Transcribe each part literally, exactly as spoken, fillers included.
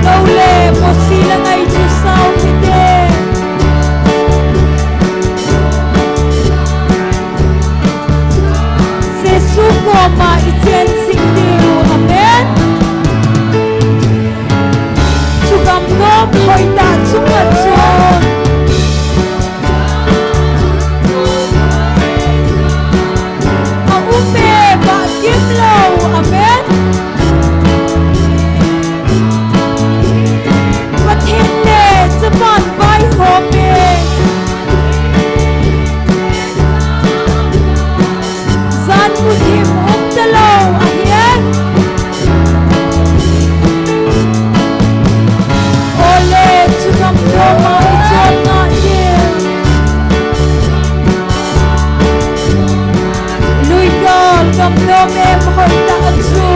Lou le, Mosi le ngai chu sao hite. Jesu koma i chen jing diu. Amen. Chu gamnom hoitah chunga chun a um e, vah kim lou. Amen. Pathen le Japan vaihom e. Jan muthim um talou ahi e. Ole, chu gamnom a i chon ngah diu. Lui gal gamnom em hoitah a chu.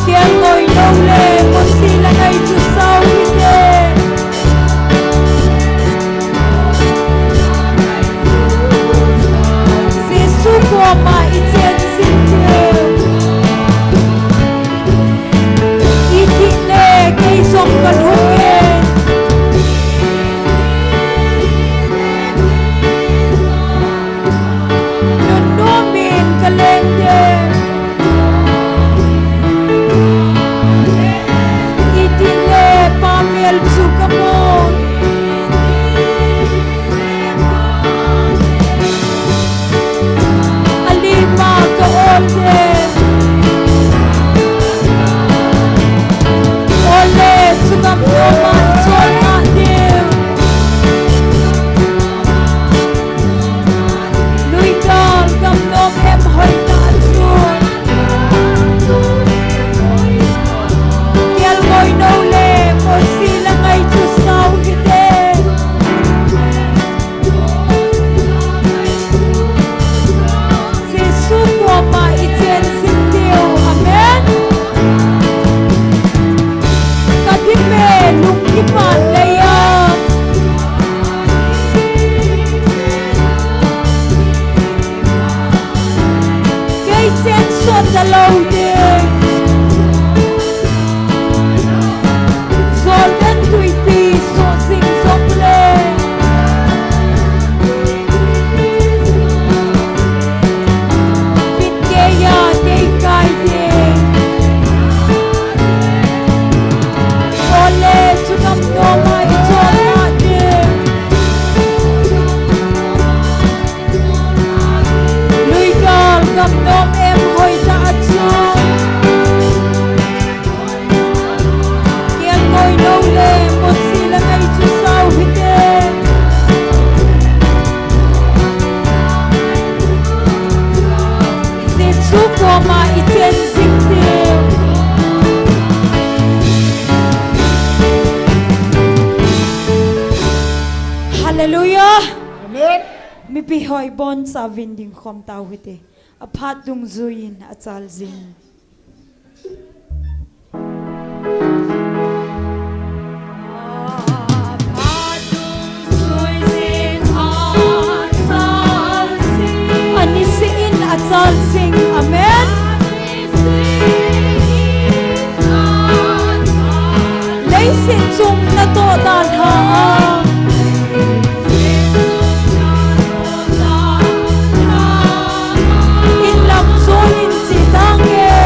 Kelngoi lou le, Mosi le ngai chu sao hite. Jesu koma i chen jing diu. Itih le kei jong ka lhung e. Nunnom in ka leng diu. Itih le Pa mel chu ka mu. Alima ka ol e. Ole, chu gamnom a i chon ngah diu. Lui gal gamnom em hoitah chu. Kelngoi lou le, Mosi le ngai chu sao hite. Jesu koma i chen jing diu. Amen. Ka dim e, lungkipan lei a. Kei chen son da lou ding. Jordan tuipi soh jing jong le. Mit kei a kei kai ding. Ole, chu gamnom a i chon ngah diu. Lui gal gamnom em hoitah a chu. Kelngoi lou le, Mosi le ngai chu sao hite. Jesu koma i chen jing diu. Hallelujah. Amen. Mipi hoi boncha vin ding khom tau hite. Aphat dungjuiyin achal jing. Anisih in achal jing. Amen. Leiset chung natoh dalha a. In lam chun in chi tange.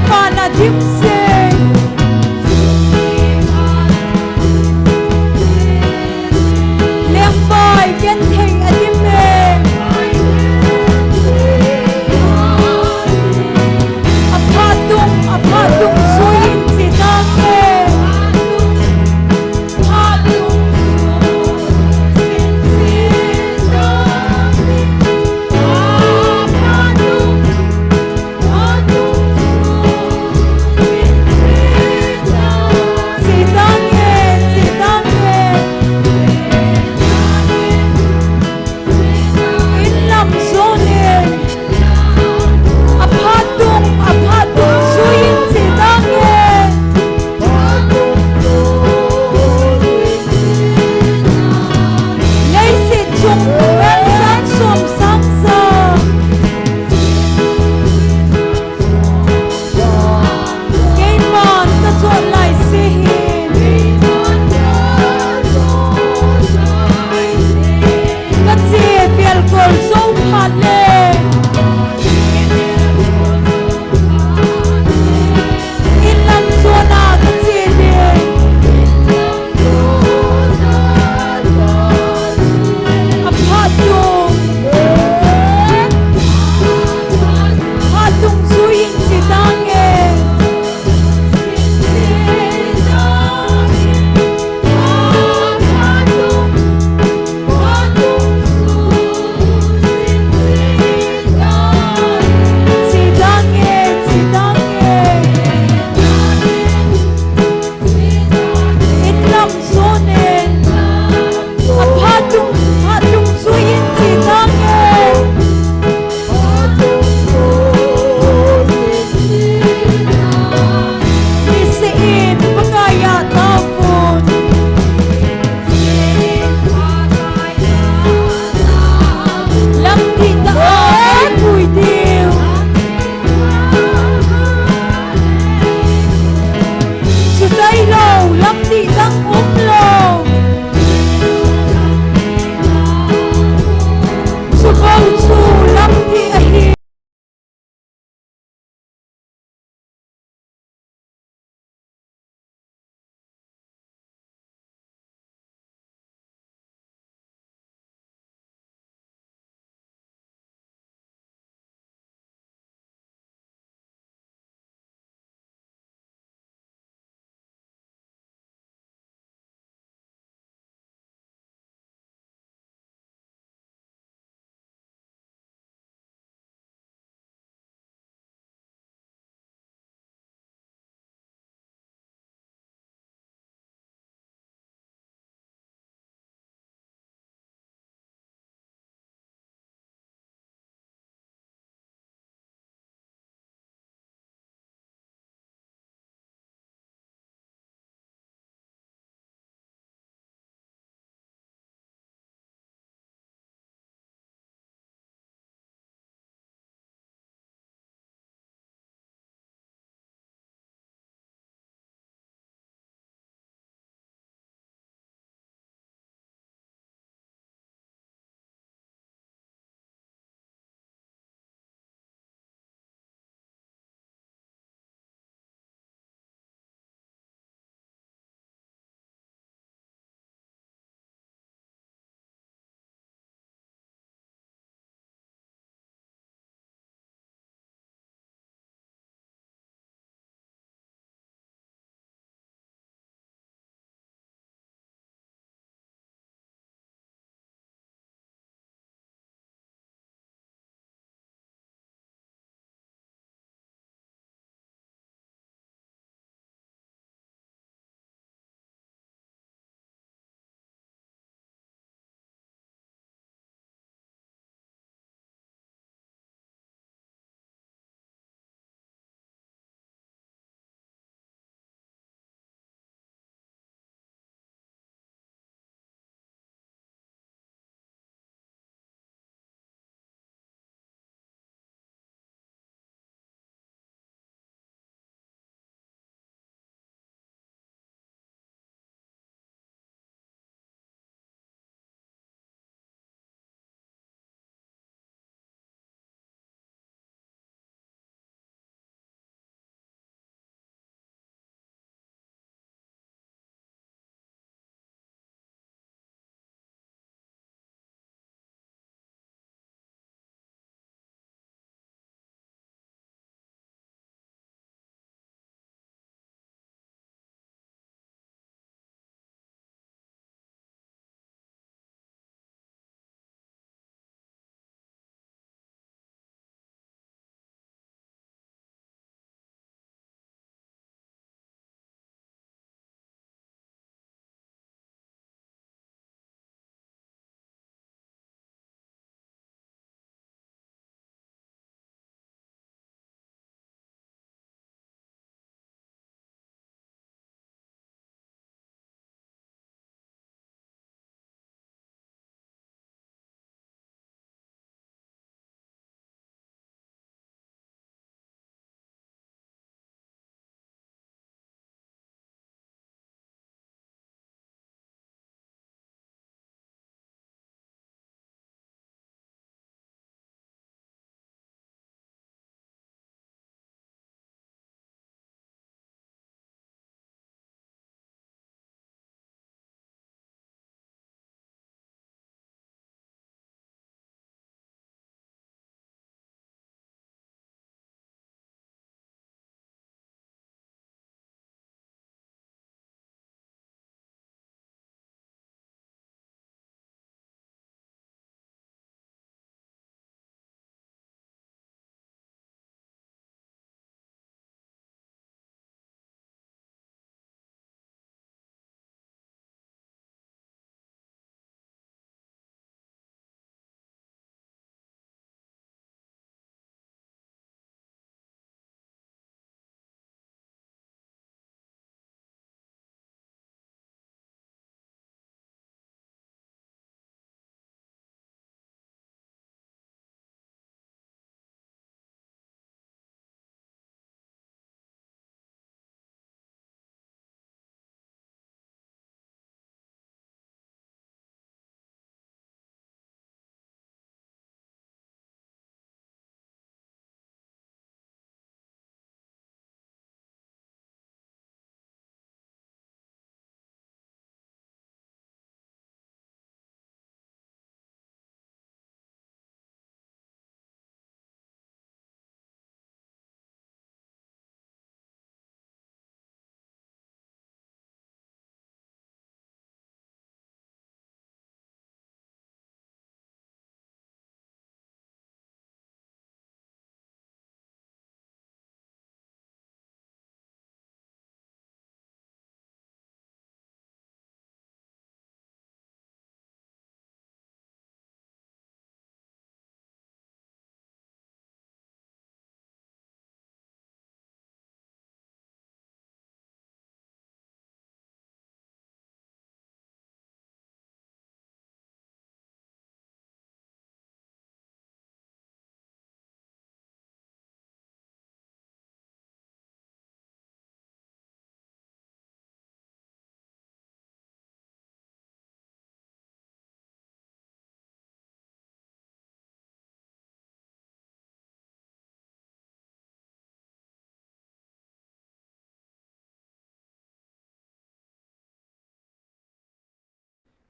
Pan a dim seng. Lengvai genthei a dim e. A phat dung, a phat dung sui in chi tang e. Phat dung sui in chi tang e. A phat dung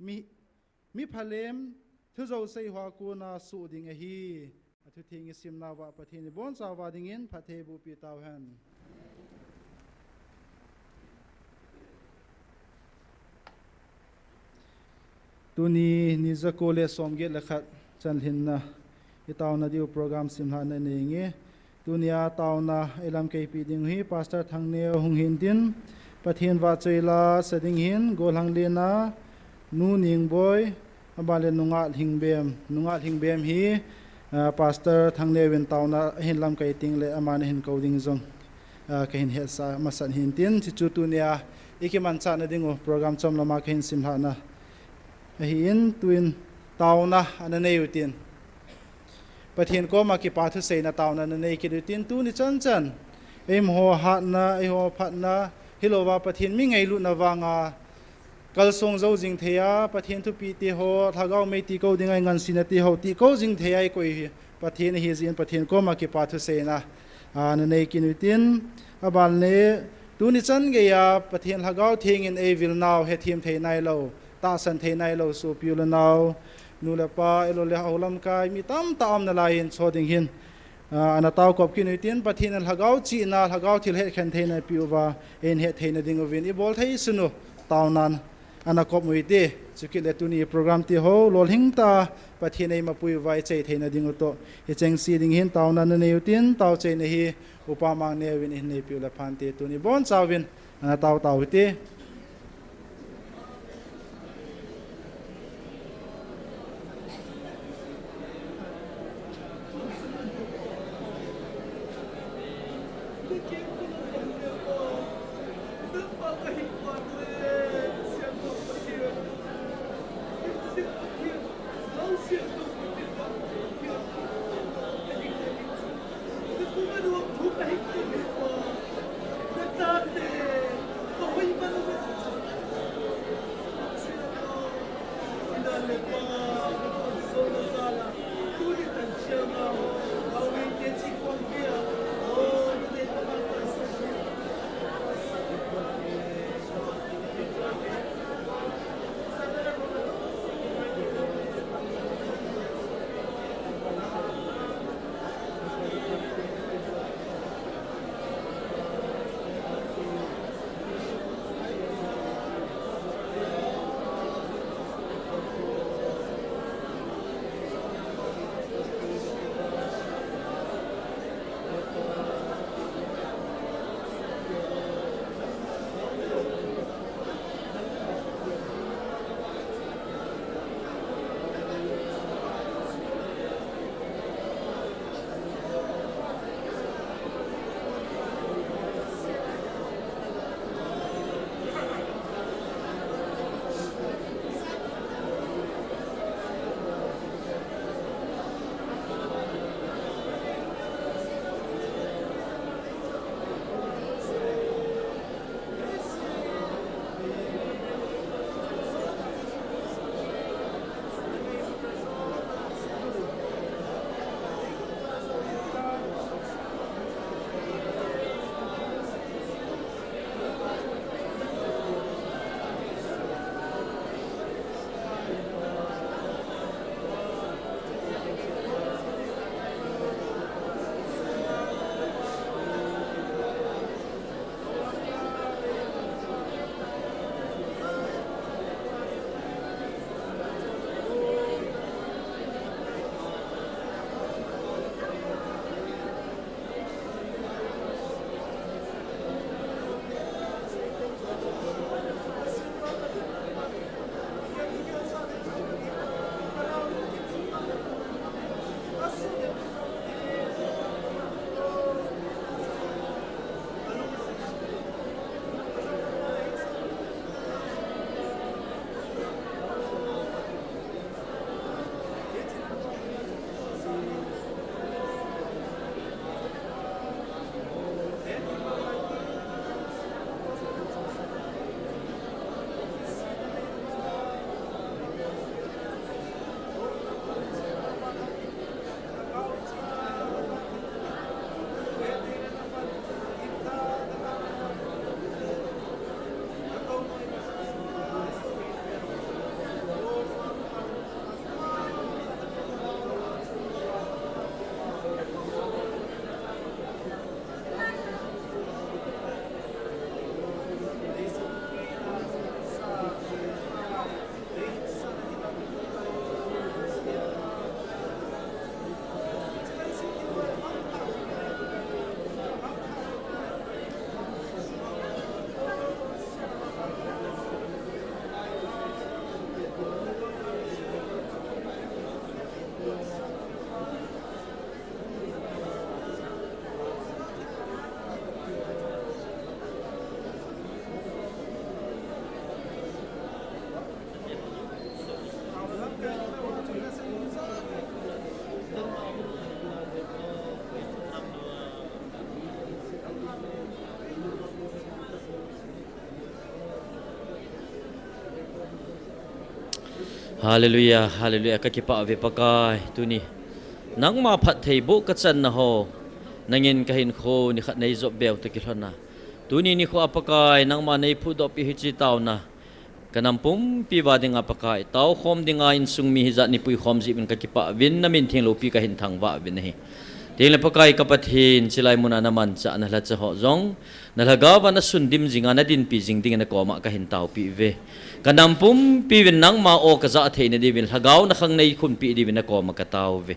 mi, mi phalem, thujou sei hoa kona suh ding ahi. Athutheng isimna uva Pathen in ibonchauva dingin phatthei eibohpi tauhen. Tuni ni jako le somget le khat chanlhinna itaona diu program simlhahna ineinge. Tunia taona eilamkaipi ding hi Pastor Thangneo hung hintin, Pathen vahchoila sa ding hin, golhang lena Nu Ningboi, abanle Nunga Lhingbem, Nunga Lhingbem hi, ah, Pastor Thangneo in taona ahin lamkai tengle aman ahin kou ding jong, ah, kahin hetsah masat hintin, chuchu tunia ikimanchahna dingu program chomlama kahin simlhahna ahin, tuin taona ana nei utin, Pathen koma kipa thuseina taona ana nei kit utin, tuni chanchan eiho hatna, eiho phatna hilouva Pathen mi ngailutna vanga kalsong jou jing theiya, Pathen thupite ho, Lhagao mei tikou dinga ingansena teho tikou jing theiya ikoi hi Pathen ahijeh in Pathen koma kipa thuseina ana nei kit utin, abanle tuni chan geiya Pathen Lhagao Theng in eivilnau hethem thei nailou, tahsan thei nailou sopi u le nao, nu le pa, ahilou le hou lamkai mi tamtah aum nalai in cho ding hin, ah, ana taokop kit utin, Pathen in Lhagao chihna, Lhagao thil hetkhen theina eipeh uva, eihin hetthei na dinguvin ibol thei sunu taonan ana kop u hite. Chukit le tuni program teho lolhingtah a Pathen in eimapui uva ichai theina dingu toh, hichengse ding hin taona ana nei utin, taochaina hi Upa Mangneo in eihin neipeh u le phante, tuni ibonchauvin ana tao tao hite. Hallelujah, hallelujah. Ka kipah ve Pakai, tuni nangma phattheiboh ka channa ho, nangin ka hinkho nikhat nei jop beu ta kilhon a, tuni nikho a Pakai, nangma nei phudoh pi hiche taona, ka nam pumpi uva dinga Pakai, taokhom dinga insung mi hijat nei puikhom jeh uvin ka kipah uvin, na min theng loupi ka hin thangvah uvin ahi. Tin le Pakai ka Pathen, chulai muna na manchah na lhacha ho jong, na lhagao va na sundim jinga na dinpi jing dingin na koma ka hin taopi uve. Ka nam pumpi uvin nangma aw ka jah theina diuvin, lhagao na khang nei khunpi diuvin na koma ka tao uve.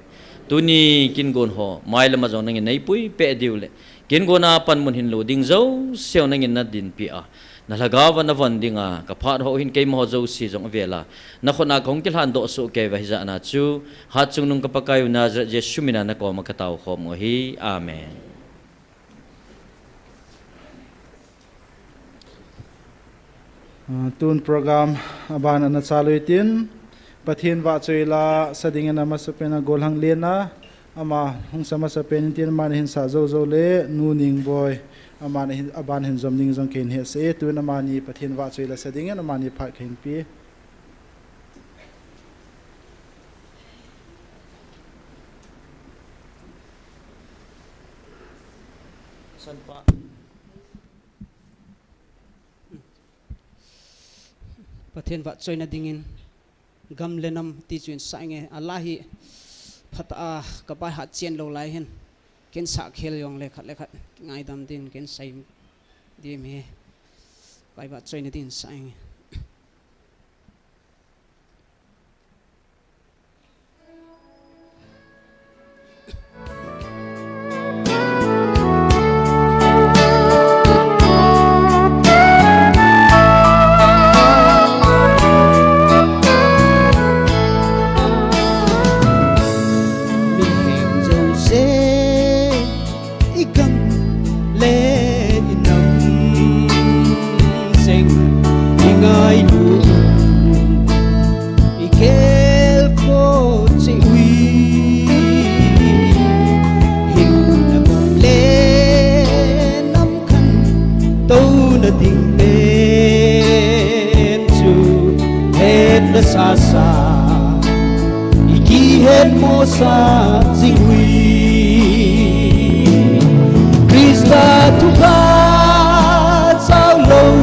Tuni kin gon ho, mai lama jong nangin nei puipeh diu le, kin gon a panmun hin lo ding jouse nangin na dinpi a, na lhagao va na von dinga, ka phat ho hin keima ho jouse jong avel a, na khut a ka hung kilhan doh soh kei uva hijat na chu, Hatchungnung ka Pakai u Nazareth Jesu mina na koma ka taokhom u ahi. Amen. Ah, tun program aban ana chalu tin, Pathen vahchoi la sa dingin amasapen a Golhang Len a, ama hung sa masapen in tin, ama na hin sa jou jou le, Nu Ningboi, ama na hin, aban hin jom ding jong kahin hetsah e, tun amani Pathen vahchoi la sa dingin amani phat kahin pe. Pathen vahchoina dingin Gam le Nam ti chu in sa inge, a la hi phat a ka bai hat chen lou lai hin. Ken sa khel jong le khat le khat ngaidam din ken sai dim hi. Bai vahchoina din sa inge. Mihem jouse, i gam le i nam seng i ngailu, i khel ko che ui. Hin na gam le nam khantouna ding pen chu het na sasa, i kihet mo sa jing ui. Christa thupha jao lou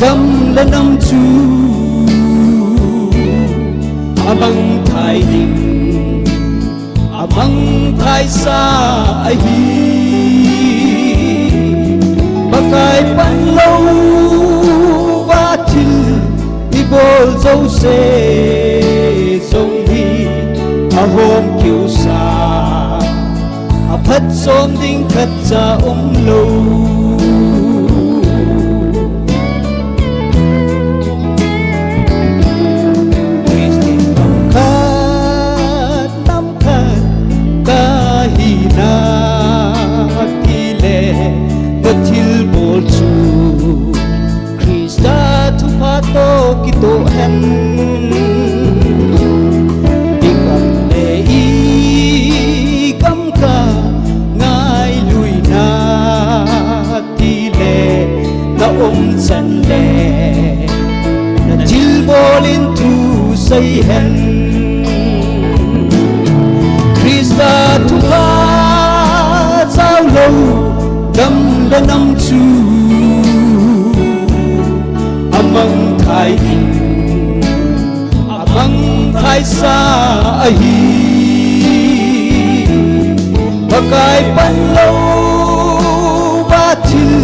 gam le nam chu amang thai ding, amang thai sa ahi. Pakai pan lou va thil i bol jouse jong hi ahom keu sa, a phatchom ding khat cha um lou. Christian nam khat, nam khat ka hina ti le, ka thilbol chu Christa thupha toh kitoh hen. I gam le i gam ka ngailuina ti le na um chan le, na thilbol in thu sei hen. Christa thupha jao lou gam le nam chu amang thai ding, amang thai sa ahi. Pakai pan lou va thil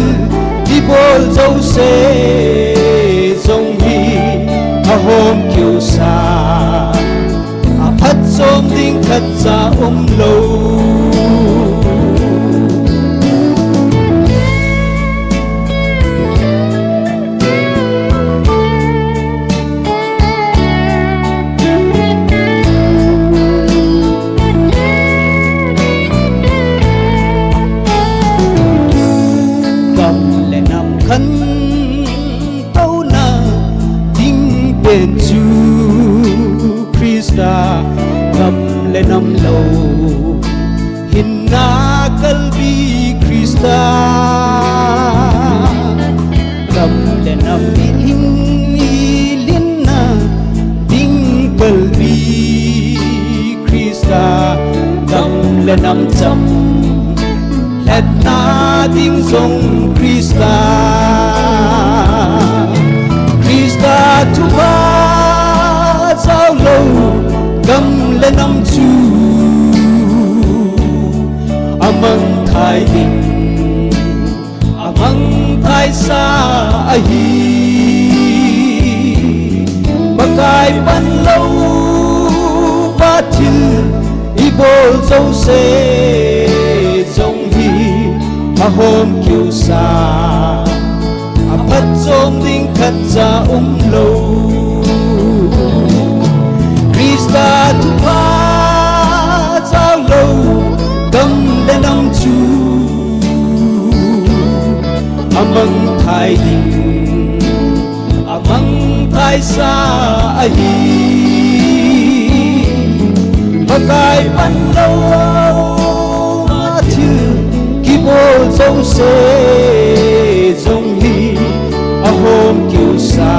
i bol jouse jong hi ahom keu sa, a phatchom ding khat cha um lou. Gam le nam khantouna ding pen chu Christa gam le nam lou hinna kalbi Christa gam le nam i hing i linna ding ka Jong Krista, Krista thupha jaolou gam le nam chu amang thai ding, amang thaisa ahi. Pakai panlou va thil ibol jouse jong hi ahom keusa, aphatchom ding khatcha umlou. Krista thupha jaolou gam le nam chu amang thai ding, amang thaisa ahi. Pakai panlou a thil kibol jouse jong hi ahom keusa,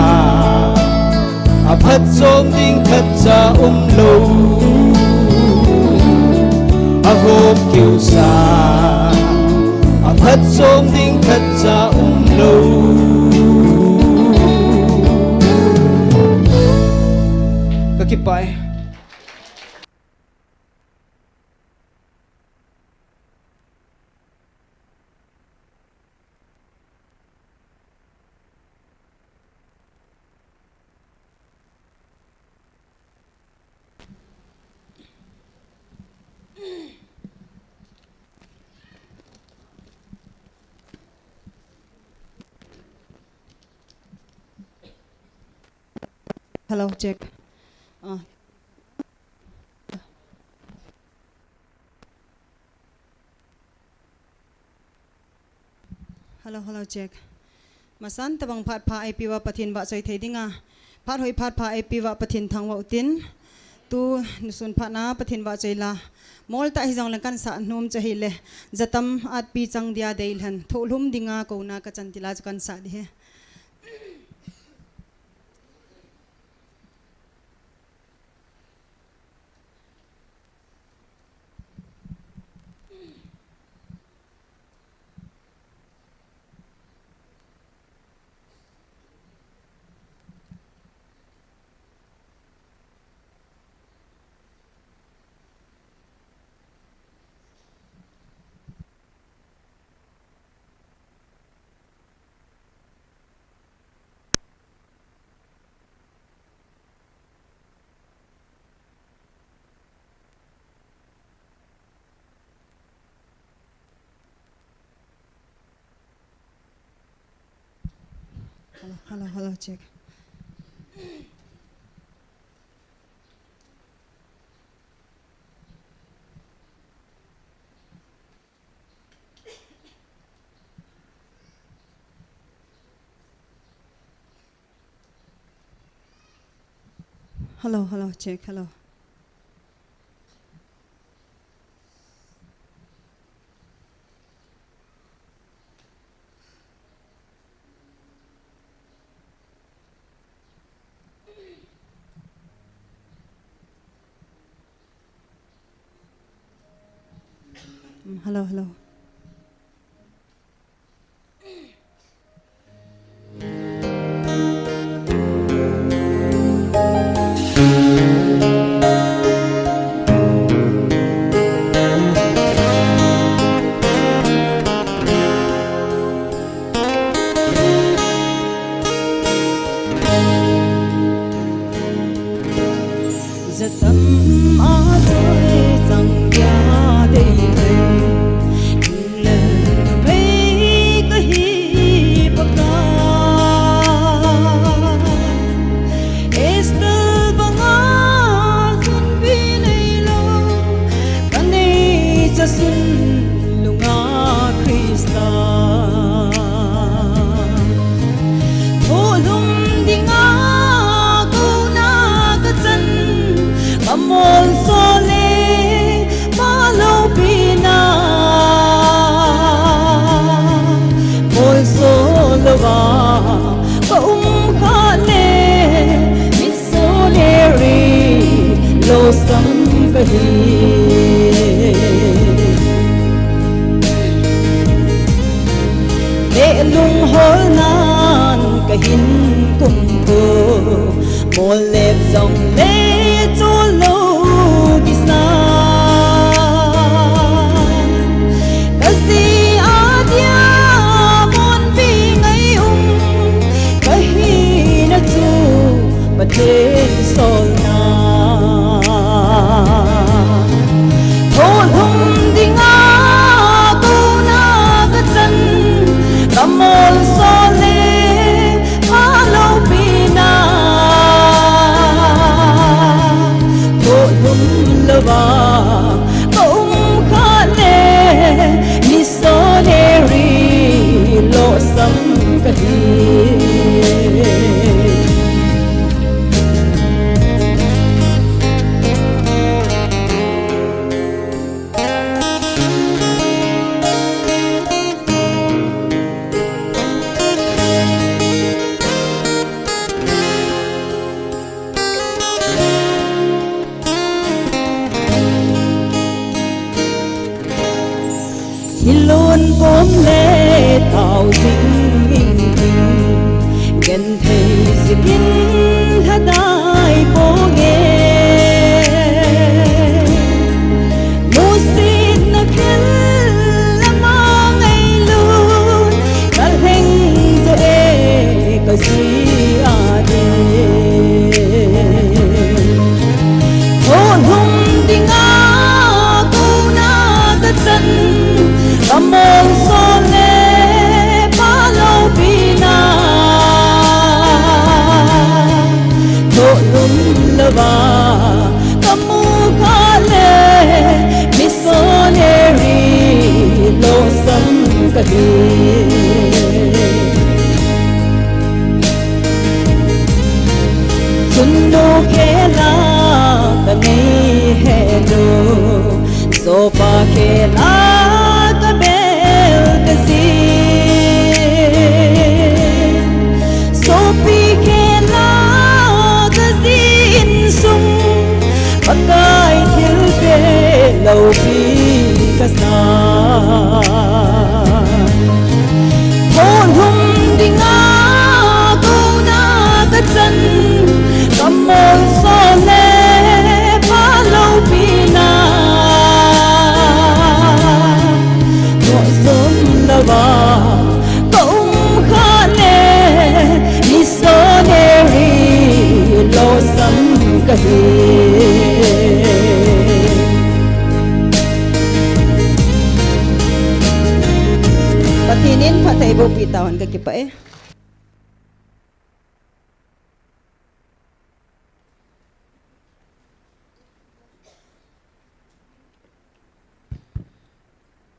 aphatchom ding khatcha umlou. Ahom keusa, aphatchom ding khatcha umlou. Ka kipah e. Hello, check. Ah. Hello, hello, check. Masan tabang phat pha eipeuva Pathen vahchoi thei dinga, phat hoi phat pha eipeuva Pathen thangvah utin, tuni sun phat na Pathen vahchoi la, mol tah hijongleng kahin sah nom chu ahile, jatam atpi chang dia deilhen, thohlum dinga kouna kachan tila chu kahin sah ding ahi. Hello, hello, hello, check. Hello, hello, check, hello. Mm, hello, hello. Jatam a doi chang dia deilhen, lel vei kahi Pakai. Esther banga sunbi neilou, kanei cha sun lunga Krista. Thohlum dinga kouna kachan, kamolso le maloupina. Molso louva kaum kha le, missionary losam kahi. Te lungholnan kahin kumto, molep jongle cholo kisa. Kaji adia monpi ngai um, kahina chu Pathen solna. Tholhum dinga kona kachan, kamolso le phalopina. Tholhum louva kaum kha le, missionary losam kahi. Hilun pom le tao jing ing ing, genthei jikin lhadai ponge. Musit na khel lama ngailun, kalheng jo e kaji ade. Tholhum dinga kona kachan, kamolso le phalopina. Tholhum louva kamu kha le, missionary losam kahi. Chunnu khela kanei helu, sohpa khela kabel kajin, sopi khela kaji insung, Pakai thilpeh loupi kasa. Tholhum dinga kona kachan, kamolso le phalopina. Nohjom louva kaum kha le, missionary losam kahi. Pathen in phatthei bohpi tahen, kakipah e.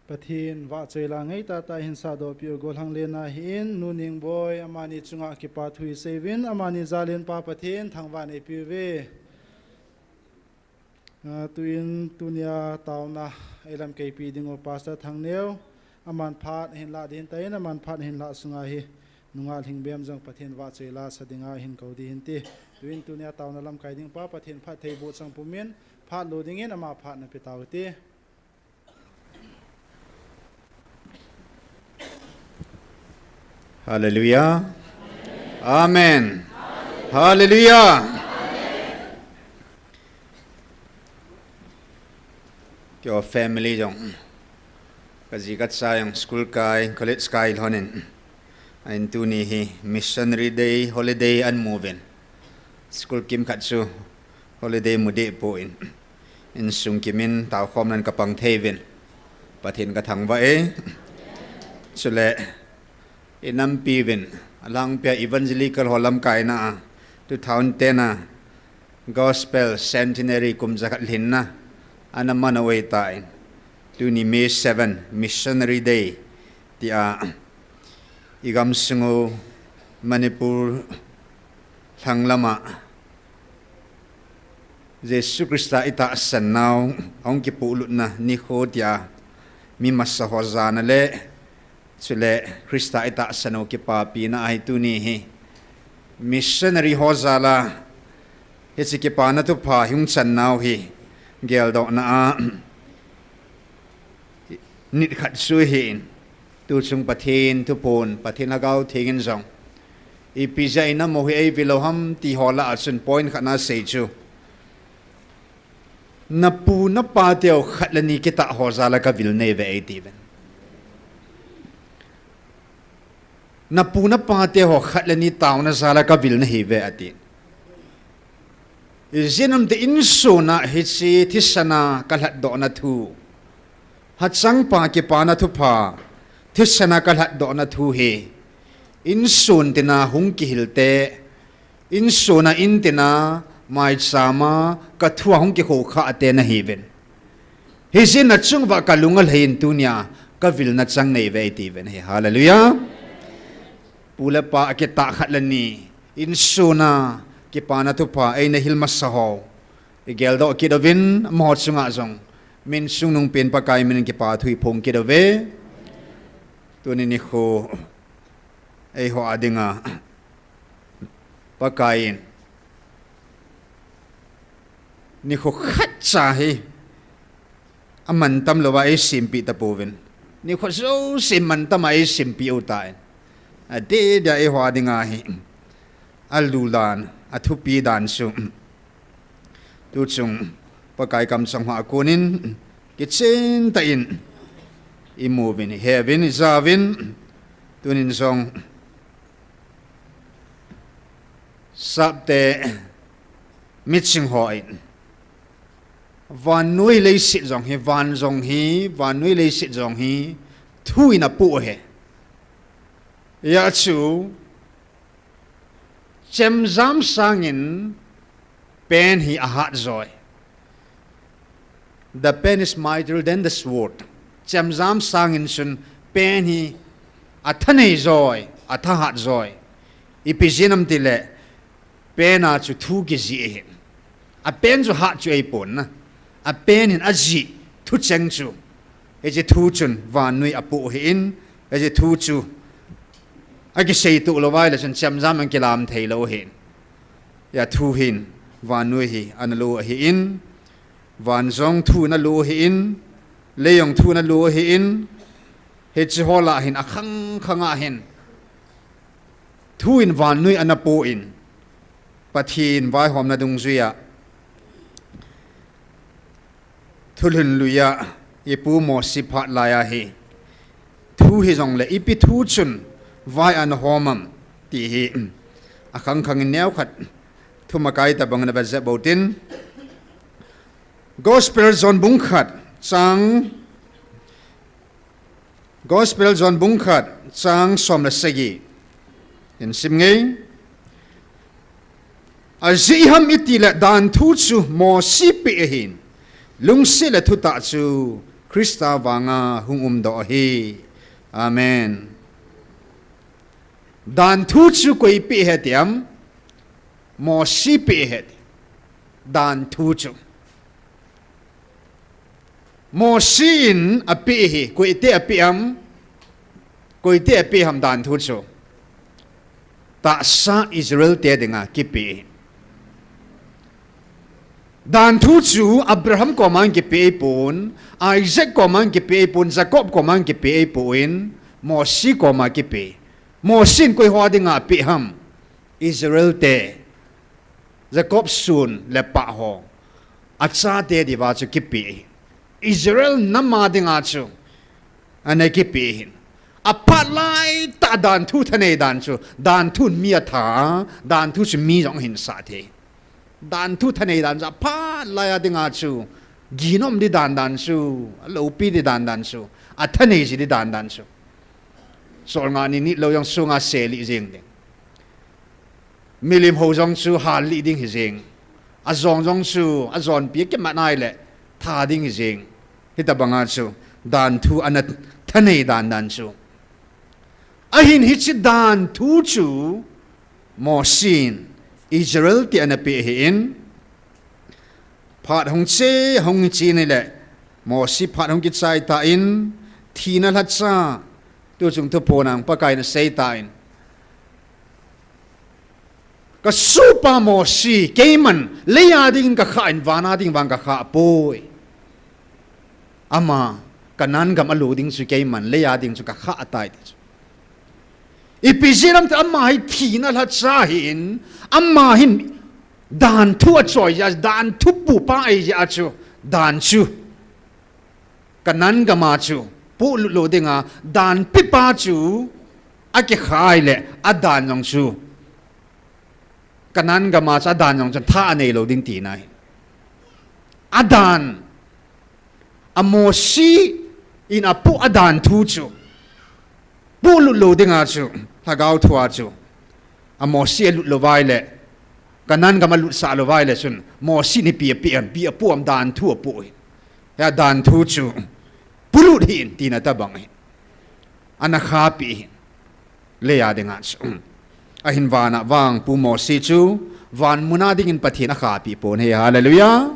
Pathen vahchoi la ngai tah tah hin sahdoh peh u gollhang lenna hin, Nu Ningboi, amani chunga kipathu isei uvin, amani jal in Pa Pathen thangvah in eipeh uve. Ah, tuin tunia taona eilamkaipi ding u Pastor Thangneo, aman phat ahin lah ding ahitan, aman phat ahin lah sunga hi nungah Lhingbem jong Pathen vahchoi la sa dinga ahin kou ding ahin ti. Tuin tunia taona lamkai ding pa Pathen phattheiboh chang pumin, phat lo dingin ama phat napeh tau hite. Hallelujah. Amen. Hallelujah. Keiho family jong, kaji kacha jong school kai, college kai lhonin, ahin tuni hi Missionary Day holiday ahin mu uvin, school kimkhat chu holiday mu deh poi, insung kimin taokhomnan kapang thei uvin, Pathen kathangvah e. Chule inampi uvin, alangpia Evangelical ho lamkaina a two thousand ten a Gospel Centenary kum jakhat lhinna ana man u ahitan, tuni May seven, Missionary Day tia igamsung u Manipur lhanglam a Jesu Christa itahsan nau ahung kipuilutna nikho tia mi masa ho jana le, chule Christa itahsan u kipapina ahi tuni hi missionary ho jal a hiche kipana thupha hung chan nau hi geldohna a nit khat chu ahin, Tuchung Pathen thuphon, Pathen Lhagao Theng in jong, ipi jeh a inam u hi eive lou ham ti ho lah a chun point khat ana sei chu, napu napa teho khat le ni kitah ho jal a kavil nahiuve eitiuvin. Napu napa teho khat le ni taona jal a kavil nahiuve ati. Ijeh inem itile insung a hiche thisan a kalhatdohna thu, hachangpa kipana thupha, thisan a kalhatdohna thu hi, insung tina hung kihil te, insung a in tina maicham a kathu a hung kikhoukhah te nahiuvin. Hijeh a nachung uva kalung alhai in tunia kavilna chang nahiuve eitiuvin ahi. Hallelujah. Pu le pa akitah khat le ni, insung a kipana thupha eina hil masa ho, igeldoh kit uvin, amaho chunga jong min chungnung pen Pakai min in kipa thu iphong kit uve. Tuni nikho eiho a dinga Pakai in nikho khat cha hi amantam louva eisempeh tapouvin, nikho jouse mantam a eisempeh u tan, adeh dia eiho a dinga hi alu dan, athupi dan chu tuchung Pakai kamchang hoa konin kichen tah in imu uvin, ihe uvin, ija uvin. Tunin jong sapte, miching ho in, vannoi leiset jong hi, van jong hi, vannoi leiset jong hi thu in apoh ahi. Hijeh chun chemjam sangin pen hi ahat joi. The pen is mightier than the sword. Chemjam sangin chun pen hi athanei joi, athahat joi. Ipi jeh inem itile pen a chu thu kijih ahi. Apen chu hat chu ahipon na, apen hin ajih thucheng chu, hiche thu chun vannoi apoh ahin, hiche thu chu akiseitoh lou uva ahile chun chemjam in kilam thei lou ahin. Hijeh a thu hin vannoi hi ana lo ahin, van jong thu in alo ahin, lei jong thu in alo ahin, hiche ho lah a hin akhang khang a hin thu in vannoi ana poh in, Pathen vaihomna dungjuia thulhun lui a ipu Mosi phat laiya hi thu hijongle ipi thu chun vai ana hom am ti hi akhang khang in neokhat thumakai tabang in ana vetsah utin, Gospel John bung khat chang Gospel John bung khat chang som le sagi in sim nge. Ajeh inem itile danthu chu Mosi peh ahin, lungset le thutah chu Christa vanga hung umdoh ahi. Amen. Danthu chu koi peh ahi tiam? Mosi peh ahi. Danthu chu Mosi in apeh ahi. Koite apeh am? Koite apeh ham danthu chu? Tahsa Israel te dinga kipeh ahi. Danthu chu Abraham koma kipeh ahipon, Isaac koma kipeh ahipon, Jacob koma kipeh ahipon, Mosi koma kipeh. Mosi in koi ho dinga apeh ham? Israel te, Jacob sun le pah ho, achate dinga chu kipeh ahi. Israel nam a dinga chu ana kipeh ahi. Aphat laitah danthu thanei dan chu, danthu in mi atha, danthu chu mi jong ahinsah thei. Danthu thanei dan chu aphat laiya dinga chu, ginom di dan dan chu, aloupi di dan dan chu, athanei ji di dan dan chu. Solngah ni nit lou jong sunga selih jeng ding. Milim hou jong chu hallih ding hijeng. Ajong jong chu, ajonpi akimat nai le, tha ding hijeng. Hitabanga chu, danthu ana thanei dan dan chu. Ahin hiche danthu chu, Mosi in Israel te ana peh ahin, phat hung che, hung che ni le, Mosi phat hung kichai tan, thina lhacha, tuchung thuphon a Pakai in asei tan, kasohpa Mosi, keiman, leiya dingin kakhah in, vana dingin vang kakhah poi. Ama, Kanan gam a lo ding chu keiman, lei a ding chu ka khah tai ti chu. Ipi jeh ham ti ama hi thina lhacha ahin, ama hin dan thu a choi jeh a, dan thu pupa ahi jeh a chu, dan chu Kanan gam a chu polut lo dinga dan pepa chu akikhai le, a dan jong chu Kanan gam a chu a dan jong chun tha anei lo ding tina ahi. A dan, a Mosi in apoh a dan thu chu polut lo dinga chu, lhagao thu a chu, a Mosi alut lou vai le, Kanan gam alutsah lou vai le chun, Mosi in ipi apeh ham, ipi apoh ham, dan thu apoh ahi. Hia dan thu chu polut hih in tina tobang ahi. Ana khahpeh ahi. Lei a dinga chu. Ahin van a vang Pu Mosi chu van mun a dingin Pathen akhahpeh pon ahi, hallelujah.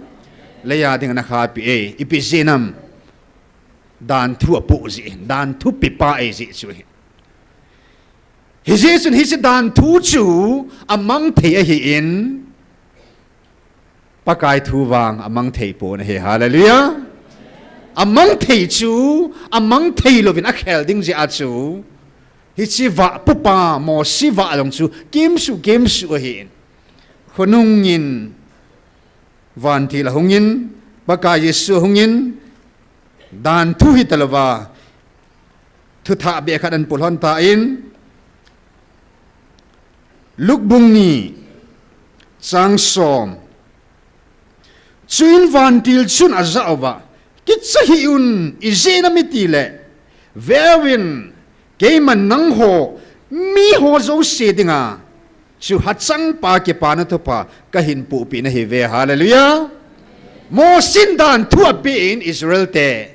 Lei a dingin ana khahpeh e, ipi jeh ham, dan thu apoh jeh, dan thu pepa ahi jeh chu ahi. Hijeh chun hiche dan thu chu amang thei ahin, Pakai thu vang amang thei pon ahi, hallelujah. Amang thei chu, amang thei louvin akhel ding jeh a chu, hiche vah pupa, Mosi vah jong chu kimsuh, kimsuh ahin. Khonung in vantil ahungin, Pakai Jesu ahungin, dan thu hita louva, thuthah beh khat ana poh lhon tan, Luke bung ni, chang som. Chuin vantil chun ajah uva, kicha hih un, ijeh inem itile, veuvin, keiman nangho miho jouse dinga chu hachangpa kipana thupha kahin pohpeh nahiuve, hallelujah. Mosi in dan thu apeh in Israel te,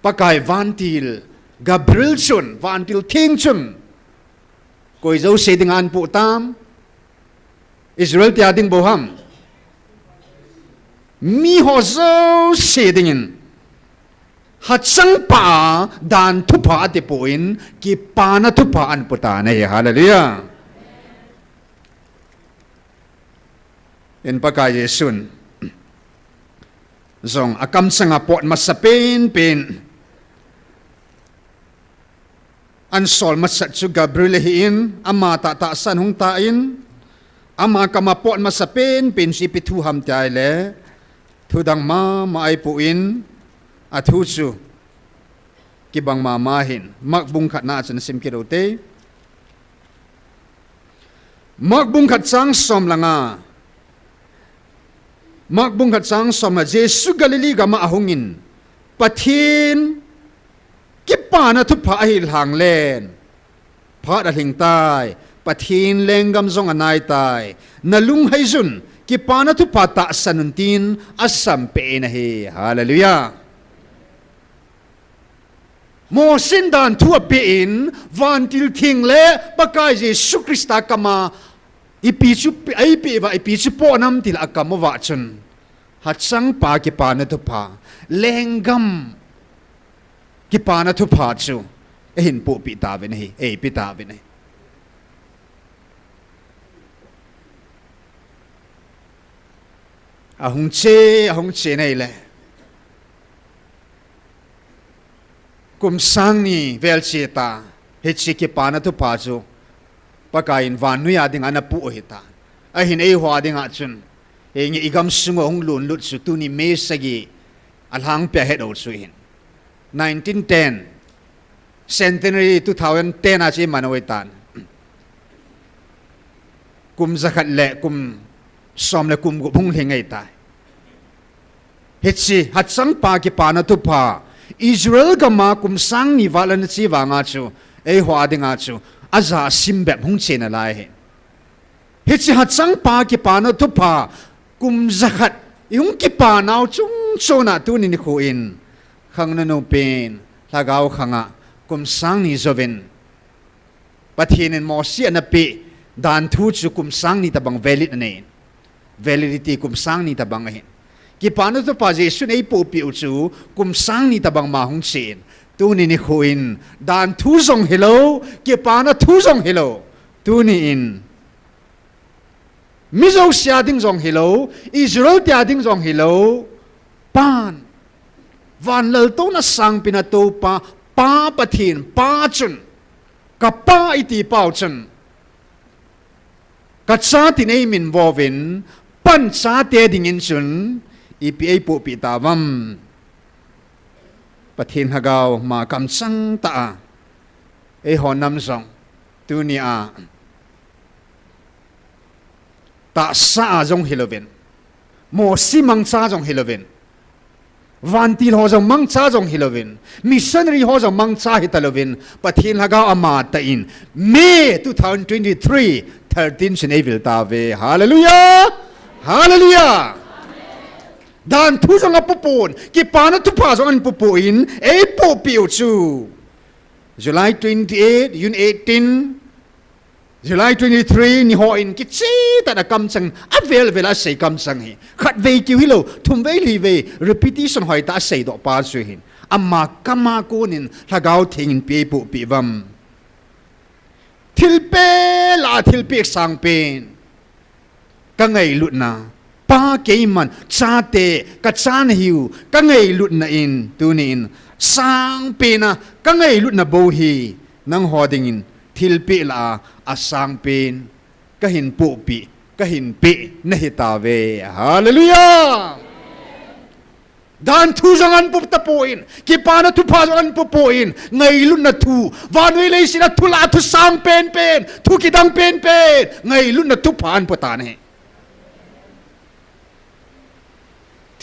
Pakai vantil Gabriel chun, vantil theng chun, koi jouse dinga ana poh tam? Israel te a ding bou ham? Miho jouse dingin hachangpa a dan thupha atipoh in, kipana thupha ana poh tan ahi, hallelujah. In Pakai Jesun jong akamchanga pot masa penpen ana sol masat chu Gabriel ahin, ama tah tahsan hung tan, ama kama pot masa penpen chu ipi thu ham ti ahile, thu dang mama ahi poi, athu chu kibang mama ahin, Mark bung khatna a chun sim kit u hite. Mark bung khat chang som le nga. Mark bung khat chang som le nga, Jesu Galilee gama ahungin, Pathen kipana thupha ahil hanglen, phat alhing tai, Pathen lenggam jong anai tai, nalung haijun, kipana thupha tahsan un tin asampeh in ahi. Hallelujah. Mosen dan thu apehin, vantil theng le Pakai Jesu Christa kama, ipi chu pe-, eipeh uva, ipi chu pohnam tile akam uva chun, hachangpa kipana thupha, lenggam kipana thupha chu, eihin pohpeh tauvin ahi, eipe tauvin ahi. Ahung che, ahung che nai le. Kum sang ni vel che ta, hiche kipana thupha chu, Pakai in vannoi a dinga ana pu u ahitai. Ahin eiho a dinga chun, henge igam sunga hung lunlut chu, tuni May sagi alhangpia het u chu ahin. Nineteen ten, Centenary two thousand ten a chu iman u ahitan. Kum jakhat le kum som le kum gup hung lhing ahitai. Hiche, hachangpa kipana thupha, Israel gama kum sang ni val ana che vanga chu, eiho a dinga chu, aja sim bep hung che nalai ahi. Hiche hachangpa kipana thupha, kum jakhat, ihung kipanau chungchona tuni nikho in, khang nanu pen, lhagao khanga, kum sang ni jouvin, Pathen in Mosi ana peh dan thu chu kum sang ni tabang valid anei. Validity kum sang ni tabang ahin. Kipana thupha Jesun eipohpeh u chu kum sang ni tabang ma hung chen. Tuni nikho in dan thu jong hilou, kipana thu jong hilou. Tuni in mi jouse a ding jong hilou, Israel te a ding jong hilou, pan Van laltouna sangpen a toupa, Pa Pathen, Pa chun, ka Pa iti pau chun, ka cha tin eimin vouvin, pan chate dingin chun, ipi eipohpeh tauvam. Pathen Lhagao ma kamchang tah a, eiho nam jong, tunia, tahsa a jong hilouvin, Mosi mangcha jong hilouvin, vantil ho jong mangcha jong hilouvin, missionary ho jong mangcha hitalouvin, Pathen Lhagao amatah in, May two thousand twenty-three, thirteen chun eivil tauve. Hallelujah! Hallelujah! Danthu jong apupon, kipana thupha jong anpupon, eipohpeh u chu July twenty-eight, June eighteen, July twenty-three, niho in kicheh tah a kamchang, avel vel a asei kamchang hi. Khatvei keu hilou, thumvei livei, repetition hoitah a seidoh pa chu hin. Ama kama konin, Lhagao Theng in ipi eipohpeh uvam. Thilpeh lah a thilpeh sangpen. Ka ngailutna, Pa keiman, chate, ka cha nahiu, ka ngailutna in, tunin, sangpen a, ka ngailutna bou hi, nangho dingin, thilpeh lah a, asangpen, kahin pohpeh, kahin peh, nahitauve. Hallelujah! Danthu jong anpu tapon, kipana thupha jong anpupon, ngailutna thu, vannoi leiset a thu lah a thu sangpen pen, thu kidang pen pen, ngailutna thupha anpu tan ahi.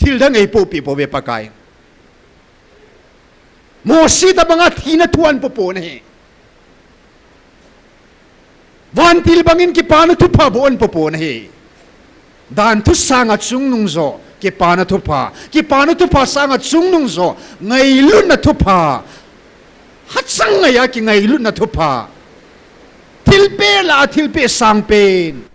Thil dang eipohpeh pouve Pakai. Mosi tobanga thina thu anpupon ahi. Vantil bangin kipana thupha bou anpupon ahi. Danthu sanga chungnung jo, kipana thupha. Kipana thupha sanga chungnung jo, ngailutna thupha. Hachang ngai a kingailutna thupha. Thilpeh lah a thilpeh sangpen.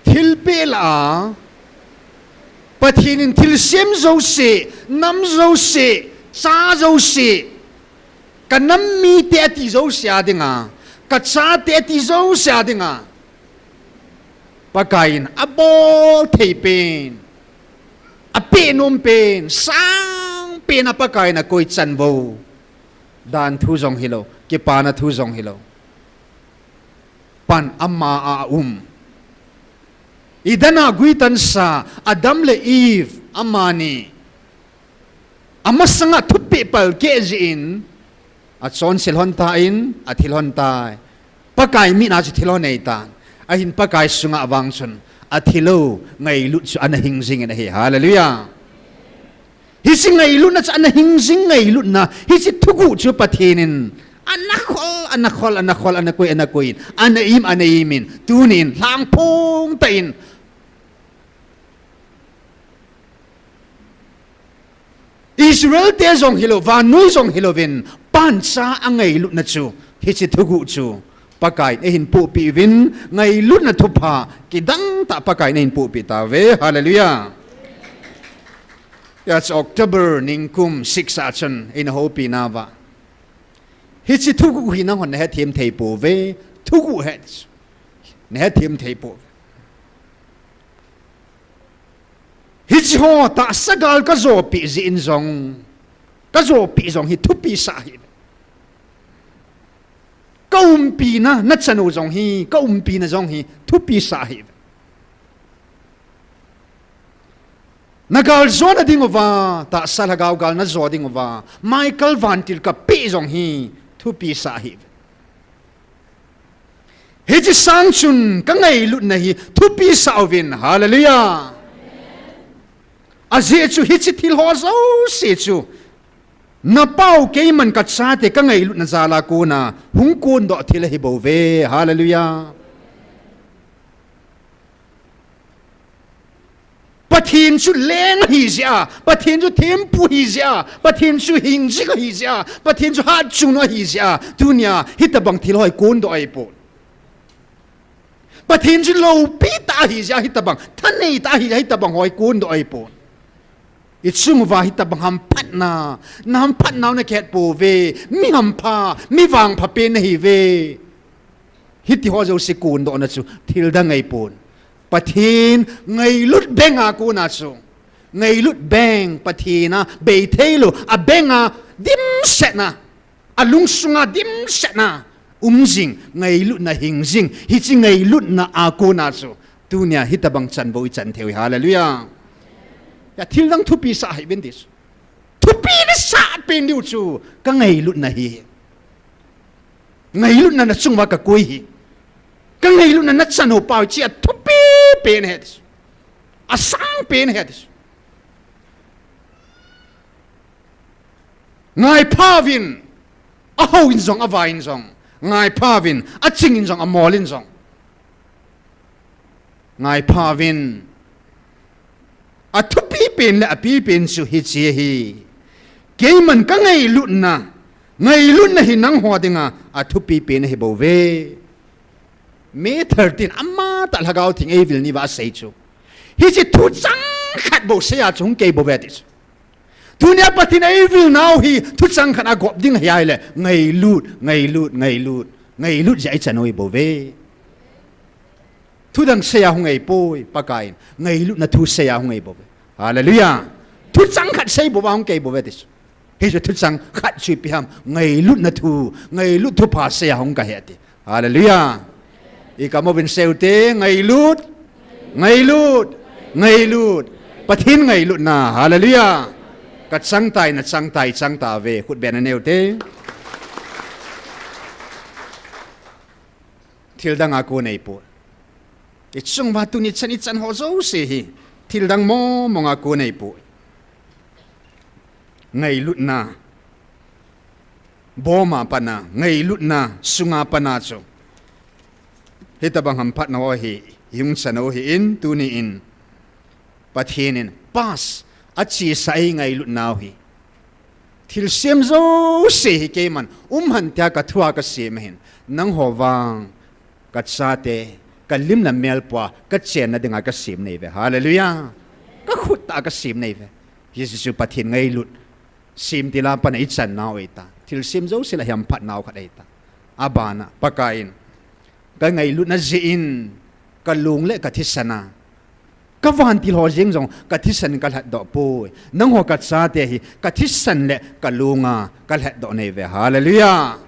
Thilpeh lah a, Pathen in thilsem jouse, nam jouse, cha jouse, ka nam mite ati jouse a dinga, ka chate ati jouse a dinga, Pakai in abol thei pen, apeh nom pen, sangpen a Pakai in akoi chan bou. Danthu jong hilou, kipana thu jong hilou. Pan ama a um. Eden a guitansa, Adam le Eve, amani. Amasanga thupeh palkeh jeh in, achonse lhon tan, athi lhon tai. Pakai mit a chu thilhon ahitan. Ahin Pakai sunga vang chun, athilou, ngailut chu ana hing jingin ahi. Hallelujah. Hiche ngailutna chu ana hing jing ngailutna, hiche thuguh chu Pathen in, ana khol, ana khol, ana khol, ana koi, ana koi in, ana im, ana im in, tunin, lhangphong tah in, Israel te jong hilou, vannoi jong hilouvin, pancha a ngailutna chu, hiche thuguh chu, Pakai in eihin pohpeh uvin, ngailutna thupha, kidang tah Pakai in eihin pohpeh tauve. Hallelujah. Hiche October ningkum six a chun, eina houpi nauva. Hiche thuguh hi nanghon nahethem thei pouve, thuguh hi. Nahethem thei pouve. Hiche ho tahsa gal kajopeh jeh in jong, kajopeh jong hi thupi sah ahi. Ka umpina, nachanu jong hi, ka umpina jong hi, thupi sah ahi. Nagal jona dinguva, tahsa lhagao gal najo dinguva, Michael vantil kapeh jong hi, thupi sah ahi. Hiche sang chun ka ngailutna hi thupi sah uvin. Hallelujah. Ajeh chu hiche thil ho jouse chu Napau keiman kachate kangailutna jal a kona hung kondoh thil ahi bouve. Hallelujah. Pathen chu leng ahi jeh a, Pathen chu thempu ahi jeh a, Pathen chu hingjing ahi jeh a, Pathen chu hatchungnung ahi jeh a, tunia hitobang thil ho hi kondoh ahipon. Pathen chu loupi tah ahi jeh a hitobang, thanei tah ahi jeh a hitobang ho hi kondoh ahipon. Ichung uva hitobang hamphatna, nahamphat nau nakihet pouve, mi hampha, mi vangpha pen nahiuve. Hitiho jouse kondohna chu thildang ahipon. Pathen ngailut beng a kona chu, ngailut beng, Pathen a beitheilou, abeng a dimsetna, alungsunga dimsetna um jing ngailutna hingjing, hiche ngailutna a kona chu tunia hitobang chanvou ichan theiu hi. Hallelujah. Thildang thupi sah hih uvin ti chu, thupi nasah pen diu chu kangailutna ahi. Ngailutna nachung uva kakoi ahi. Kangailutna nachan ho pau hiche athupi pen ahi ti chu, asang pen ahi ti chu. Ngaiphauvin, ahou in jong, avai in jong. Ngaiphauvin, aching in jong, amol in jong. Ngaiphauvin, athupi pen le apipen chu hiche ahi. Keiman kangailutna, ngailutna hi nangho dinga athupi pen ahi bouve. May thirteen, amatah Lhagao Theng eivil ni uva asei chu, hiche thuchang khat bou seiya chu hung kei bouve ti chu. Tunia Pathen eivil nau hi thuchang khat a gop ding ahi ahile, ngailut, ngailut, ngailut, ngailut jeh a ichan u ahibouve. Thudang seiya hung ahipoi, Pakaiyin ngailutna thu seiya hung ahibouve. Hallelujah. Thuchang khat sei bouva hung kei bouve ti chu. Hichu thuchang khat chu ipi ham, ngailutna thu, ngailut thupha seiya hung kahi ati. Hallelujah. Ikam uvin seute, ngailut, ngailut, ngailut. Pathen ngailutna, hallelujah. Kachang tai, nachang tai, chang tauve, khut beh na neute. Thildang a kon ahipoi. Ichung uva tuni chan ichan ho jouse hi thildang mong mong a kon ahipoi. Ngailutna boma pat a, ngailutna sunga pat a chu hitobang hamphatna ho hi ihung chan u ahin, tuni in Pathen in past a chesa eingailut nau hi, thilsem jouse hi keiman umhen tia kathua kasem ahin, nangho vang, kachate, kalim le mel pua kachenna dinga kasem nahiuve. Hallelujah. Kakhut tah a kasem nahiuve. Hiche chu Pathen ngailut semtil a pat a ichan nau ahita. Thilsem jouse lah a hamphat nau khat ahita. Abana, Pakaiyin kangailutna jeh in kalung le kathisan a, kavantil ho jeng jong kathisan kalhatdoh poi. Nangho kachate hi kathisan le kalunga kalhatdoh nahiuve. Hallelujah.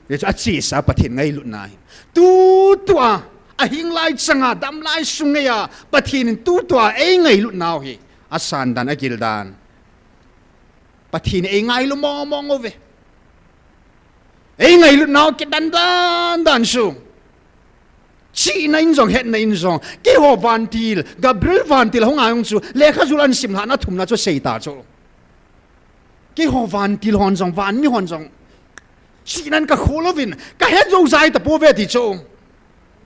Hichu achesa Pathen ngailut na ahi. Tutua, ahing lai changa, damlai sung ngeiya Pathen in tutua eingailut nau hi, asan dan, agil dan, Pathen in eingailu mong mong uve. Eingailut nau kidan dan dan chu, chihna in jong, hetna in jong, keiho vantil, Gabriel vantil hung a jong chu, lekha jul ahin simlhahna thumna chu seita chu, keiho vantil hon jong, vanmi hon jong, chihnan kakhol uvin, kahet joujai tapouve ti chu.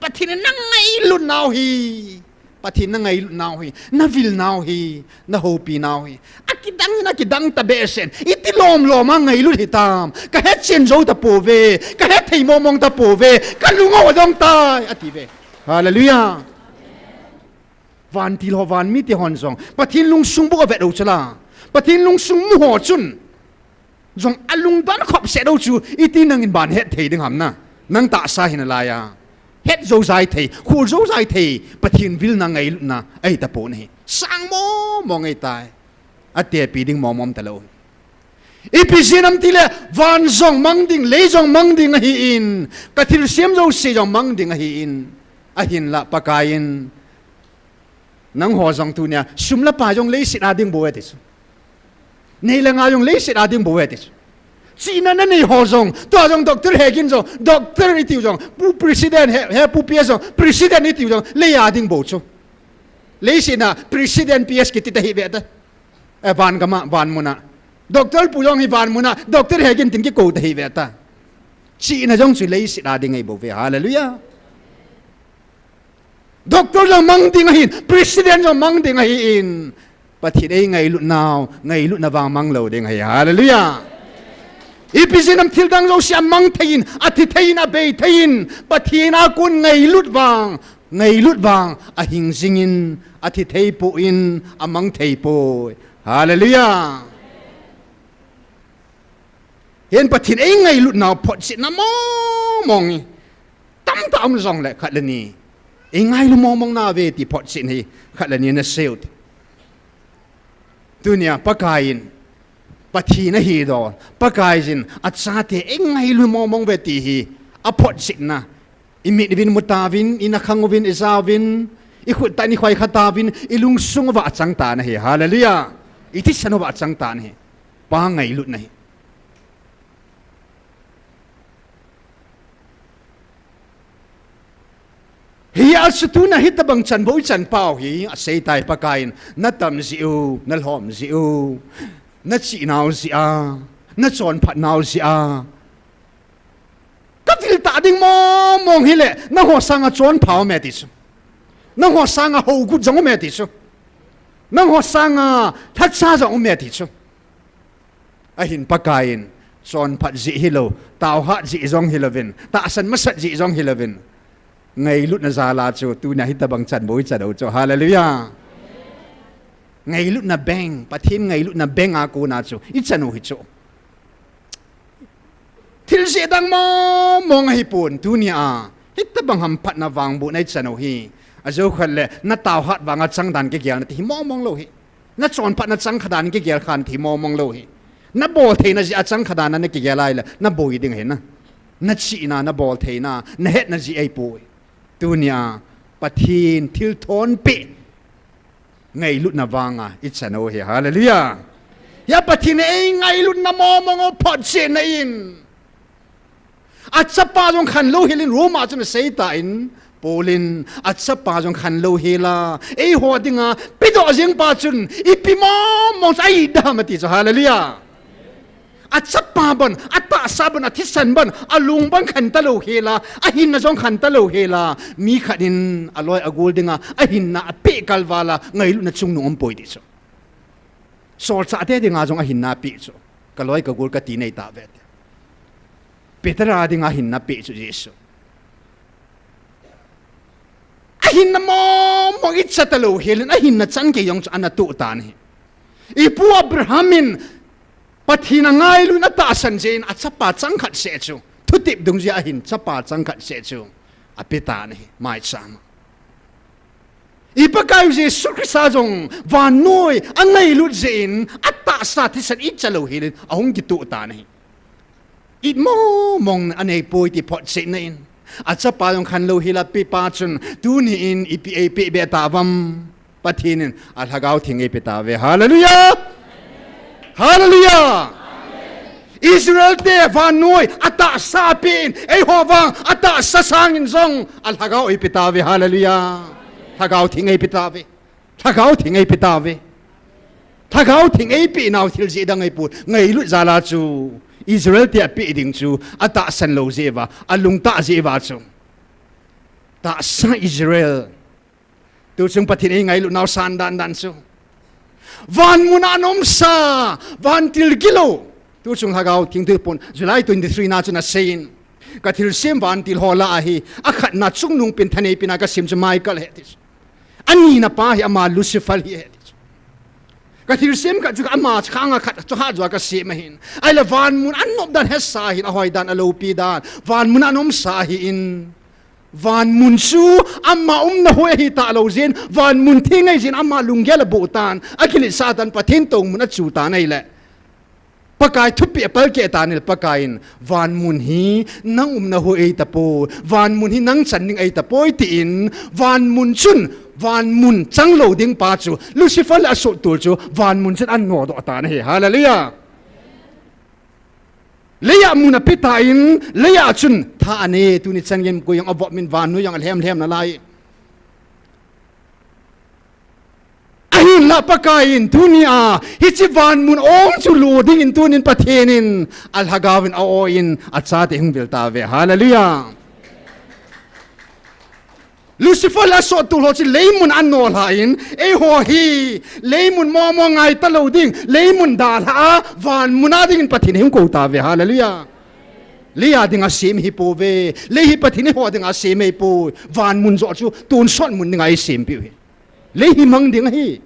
Pathen in nangailut nau hi, Pathen nangailut nau hi, navil nau hi, nahoupi nau hi, akidang in, akidang tabehseh in, iti lom lom a ngailut hitam, kahetchen jou tapouve, kahet thei mong mong tapouve, kalung adong tai, atiuve. Hallelujah. Vantil ho, vanmite hon jong Pathen lungsung bou avet u chu la, Pathen lungsung mu ho chun jong alungdon khopset u chu, iti nangin ban het thei ding ham na? Nang tahsa hi nalai a, het joujai thei, khol joujai thei Pathen vilna, ngailutna ahitapon ahi. Sang mong mong ahitai. Atepi ding mong mong talou. Ipi jeh ham itile, van jong mang ding, lei jong mang ding ahin, kathilsem jouse jong mang ding ahin, ahinla Pakaiyin nangho jong tunia sum le pai jong leiset a ding bouve ti chu. Nei le gou jong leiset a ding bouve ti chu. Chihna nanei ho jong, tua jong Doctor Hegin jong, Doctor itiu jong, Pu President, he, he Pu P S jong, President itiu jong, lei a ding bou chu. Leiset a President P S kiti tahih ve ta. E, van gam a, van mun a. Doctor pu jong hi van muna, doctor hegin tin kikou ta hi ve ta. Chihna jong chu leiset a ding ahi bou ve. Hallelujah. Doctor jong mang ding ahin, president jong mang ding ahin. Pathen eingailut nau, ngailutna vang mang lou ding ahi. Hallelujah. Ipi jeh ham thil dang jouse amang thei in, athi thei in, abei thei in, Pathen a kon ngailut vang, ngailut vang, ahing jing in, athi thei poi, amang thei poi. Hallelujah. Hin Pathen eingailut nau photchetna mong mong hi tamtah um jongle khat le ni eingailu mong mong nave ti photchet hi khat le ni na sei u te. Tunia Pakai in Pathen ahi dol, Pakai jin achate eingailu mong mong ve ti hi aphotchetna. Imit uvin, mu tauvin, inakhang uvin, ija uvin, ikhut tah in ikhoi kha tauvin, ilungsung uva achang tan ahi. Hallelujah. Ithisan uva achang tan ahi. Pa ngailutna hi. Hia chu tuna hitobang chanvo ichan pau hi asei tai Pakai in, natam jeh u, nalhom jeh u, nachihnau jeh a, nachonphatnau jeh a. Kavil tah ding mong mong hile, nangho sanga chonpha ume ti chu. Nangho sanga hougut jong ume ti chu. Nangho sanga lhacha jong ume ti chu. Ahin Pakai in, chonphat jeh hilou, taohat jeh jong hilouvin, tahsan masat jeh jong hilouvin, ngailutna jal a chu, tunia hitobang chanvo ichan u chu. Hallelujah. Ngailutna bank, Pathen ngailutna bank a kona chu ichan u hi chu. Thil jeh dang mong mong ahipon, tunia hitobang hamphatna vangbohna ichan u hi. Ajou khat le, nataohat vanga chang dan kigelna ti hi mong mong lou hi. Nachonphatna chang kha dan kigel khan ti hi mong mong lou hi. Nabol theina jeh a chang kha dan a nakigel ahile, naboi ding ahi na. Nachihna, nabol theina, nahetna jeh ahipoi. Tunia Pathen thilthon peh ngailutna vanga ichan u hi. Hallelujah. Hia Pathen eingailutna mong mong u photchetna in, achapa jong khanlou hel in, Roma chun asei tan, Paul in achapa jong khanlou hel a eiho dinga pedoh jing pa chun ipi mong mong chu ahi dem ati chu. Hallelujah. Achapa bon, atahsa bon, athisan bon, alung bon khan talou hel a, ahinna jong khan talou hel a, mi khat in aloi agol dinga ahinna apeh kalval a, ngailutna chungnung umpoi ti chu. Solchahte dinga jong ahinna apeh chu, kaloi kagol kati nei tauve ti. Peter a dinga hinna apeh chu Jesu. Ahinna mong mong icha talou hel in, ahinna chan gei jong chu ana toh tan ahi. Ipu Abraham in Pathen angailu in atahsan jeh in achapa changkhat seh chu, thutep dungjui a ahin chapa changkhat seh chu ape tan ahi, maicham a. I Pakaiu Jesu Christa jong vannoi angailut jeh in atahsa thisan icha lou hel in ahung kitoh tan ahi. It mong mong anei poi ti photchetna in, achapa jong khanlou hel a ape pa chun, tuni in ipi eipeh be tauvam? Pathen in aLhagao Theng eipe tauve. Hallelujah! Hallelujah! Israel te vannoi atahsa apen, eiho vang atahsa sangin jong aLhagao eipe tauve. Hallelujah! Lhagao Theng eipe tauve. Lhagao Theng eipe tauve. Lhagao Theng eipeh nau thil jeh dang ahipon, ngailut jal a chu Israel te apeh ding chu atahsan lou jeh uva, alungtah jeh uva chu. Tahsa Israel. Tuchung Pathen eingailut nau san dan dan chu, vanmun a ana umsa vantil gilou. Tuchung Lhagao Theng Thuphon July twenty-three na chun aseiyin, kathilsem vantil ho lah a hi akhatna chungnungpen thaneipen a kasem chu Michael ahi ti chu. Anina pa hi ama Lucifer hi ahi ti chu. Kathilsem khat chu ama khang a khat chu hat joh a kasem ahin. Ahile vanmun anop dan hesa ahin, ahoi dan, aloupi dan. Vanmun a ana umsa ahin. Vanmun chu ama umna hoi ahi talou jeh in, vanmun theng ahi jeh in ama lunggel aboh tan, akiletsah tan, Pathen tohmun achu tan ahile. Pakai thupeh apalkeh tan ahile Pakai in, vanmun hi nang umna hoi ahitapoi, vanmun hi nang chan ding ahitapoi tin, vanmun chun, vanmun changlou ding pa chu, Lucifer le asottol chu, vanmun chun anodoh tan ahi. Hallelujah! Leiya mun ape tan, leiya chun tha anei, tuni chan gei koi jong avop min vannoi jong alhem lhem nalai. Ahinla Pakaiyin tunia hiche vanmun ong chu lo dingin tunin Pathen in alhagaovin a-o in achate hung vil tauve. Hallelujah. Lucifer le asottul ho chu leimun anolha in, eiho hi leimun momo ngai talou ding, leimun dalha a vanmun a dingin Pathen hung kou tauve. Hallelujah. Lei a dinga sem ahipouve. Lei hi Pathen eiho dinga sem ahipoi. Vanmun joh chu tonsot mun dinga eisempeh u ahi. Lei hi mang ding ahi.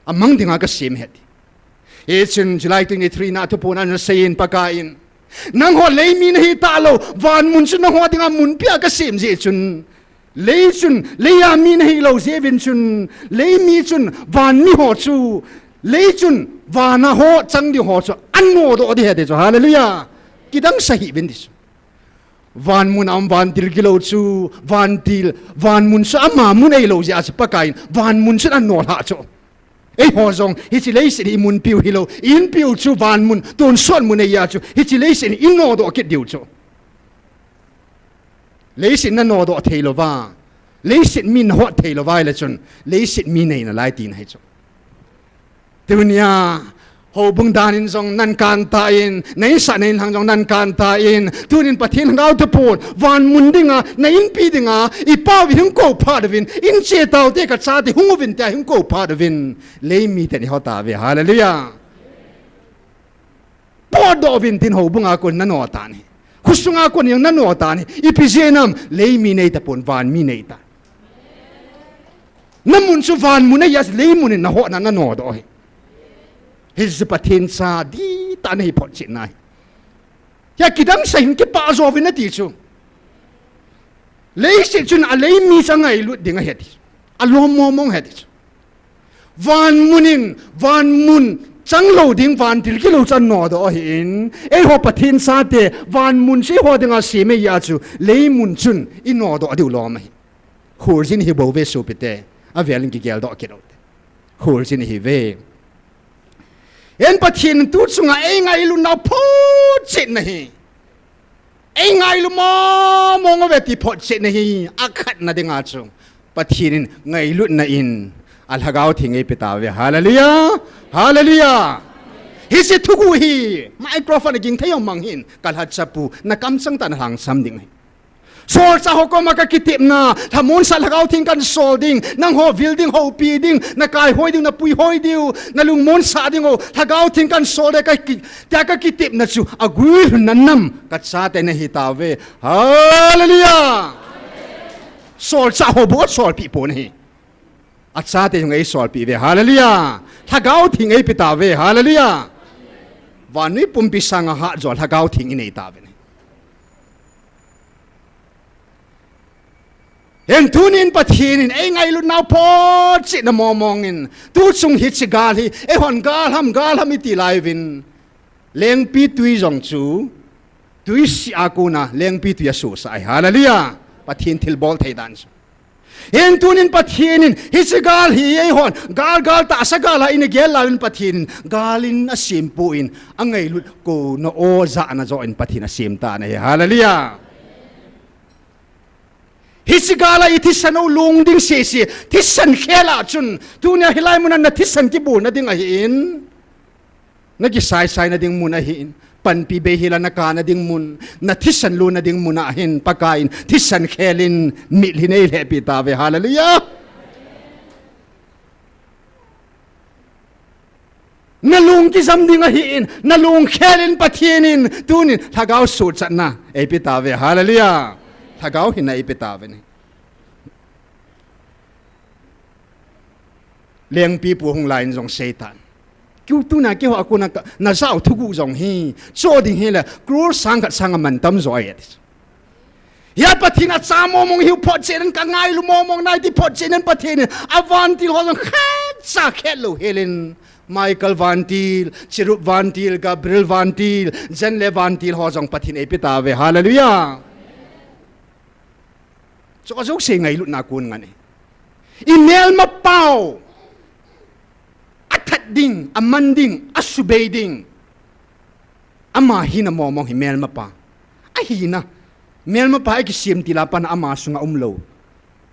Amang dinga kasem ahi. Hichun July twenty-three na thuphon ana seiyin Pakaiyin, nangho lei mi nahi talou, vanmun chu nangho dinga munpi a kasem jeh chun, lei chun lei a mi nahilou jeh uvin chun, lei mi chun van mi ho chu, lei chun vana ho chang ding ho chu anodoh ding ahi ti chu. Hallelujah. Kidang sa hih uvin ti chu. Vanmun a um vantil gilou chu, vantil, vanmun chu ama mun ahilou jeh a chu Pakaiyin vanmun chun anolha chu. Eiho jong hiche leiset hi imunpiu hilou, inpiu chu vanmun, tonsot mun ahi a chu, hiche leiset hi inodoh kit diu chu. Leiset nanodoh theilouva, leiset mi nahot theilouva ahile chun, leiset mi nei nalai tina ahi chu. Tunia houbung dan in jong nakan tan, na insung na inlhang jong nakan tan, tunin Pathen lhagao thuphon, vanmun dinga, na inpi dinga ipau hi hung kou phat uvin, in che taute kachate hung uvin tia hung kou phat uvin, lei miten ihotauve. Hallelujah. Potdoh uvin tin houbunga kon nano tan ahi. Khosunga kon jong nano tan ahi. Ipi jeh ham, lei mi neitapon, van mi neita. Namun chu vanmun ahi a, leimun in nahotna nanodoh ahi. Hiche Pathen cha dihtah nahi photchetna ahi. Hia kidang sa hin kipah jouvin ati chu. Leiset chun alei mi chu angailut ding ahi ti. Alom mong mong ahi ti chu. Vanmun in, vanmun changlou ding vantil gilou chu anodoh ahin, eiho Pathen chate, vanmun chu eiho dinga sem ahi a chu, leimun chun inodoh diu lom ahi. Kholjin ihi bouve sopite, avel in kigeldoh kit u hite. Kholjin ihiuve. Hin Pathen in tu chunga eingailutnau photchetna ahi. Eingailu mong mong uve ti photchetna ahi, akhatna dinga chu Pathen in ngailutna in alhagao theng eipeh tauve. Hallelujah. Hallelujah. Hiche thuguh hi microphone a ging thei jong mang hih in, kalhachapu, nakamchang tah in nalhangsam ding ahi. Solchah ho koma kakitepna, lhamonsah lhagao theng kahinsol ding, nangho vil ding, houpi ding, nakaihoi ding, napuihoi diu, nalungmonsah diu, lhagao theng kahinsol ding kaki, tia kakitepna chu aguilhunna nam kachate nahitauve. Hallelujah. Solchah ho bou asolpeh pon ahi. Achate jong eisolpeh uve. Hallelujah. Lhagao theng eipeh tauve. Hallelujah. Vannoi pumpi sanga hatjo lhagao theng inei tauve. Hin tunin Pathen in eingailutnau photchetna mong mong in, tu chung hiche gal hi eihon gal ham, gal ham iti lai uvin, lengpitwi jong chu twisih a kona lengpitwi asohsah ahi. Hallelujah. Pathen thilbol thei dan chu. Hin tunin Pathen in hiche gal hi eihon gal, gal tahsa gal a ina gel lai uvin Pathen in gal in asempon, angailut kona o jahna joh in Pathen in asem tan ahi. Hallelujah. Hiche gal a ithisan u long ding sese, thisan khel a chun, tunia hilai mun a nathisan kibolna ding ahin, nakisaisaina ding mun ahin, panpi beihela nakana ding mun, nathisan lona ding mun ahin, Pakai in thisan khel in mitlhi neilhepeh tauve. Hallelujah. Nalong kijam ding ahin, nalong khel in Pathen in tunin lhagao suhchatna eipeh tauve. Hallelujah. Lhagao hinna eipeh tauve. Lengpipu hung lai in jong seitan, keiho tunia keiho a kona najah u thuguh jong hi, cho ding hile crore sang khat sanga mantam jo ahi ati. Hia Pathen acha mong mong hiu photchetnan, kangailu mong mong nai ti photchetnan Pathen in avantil ho jong khatcha khet lou helin, Michael vantil, Cherub vantil, Gabriel vantil, Janle vantil ho jong Pathen in eipeh tauve. Hallelujah. Chu ajouse ngailutna kon ngen ahi. Imelmapau athat ding, aman ding, asubei ding, ama hina mong mong hi melmapa. Ahina, melmapa akisem til a pat a ama sunga umlou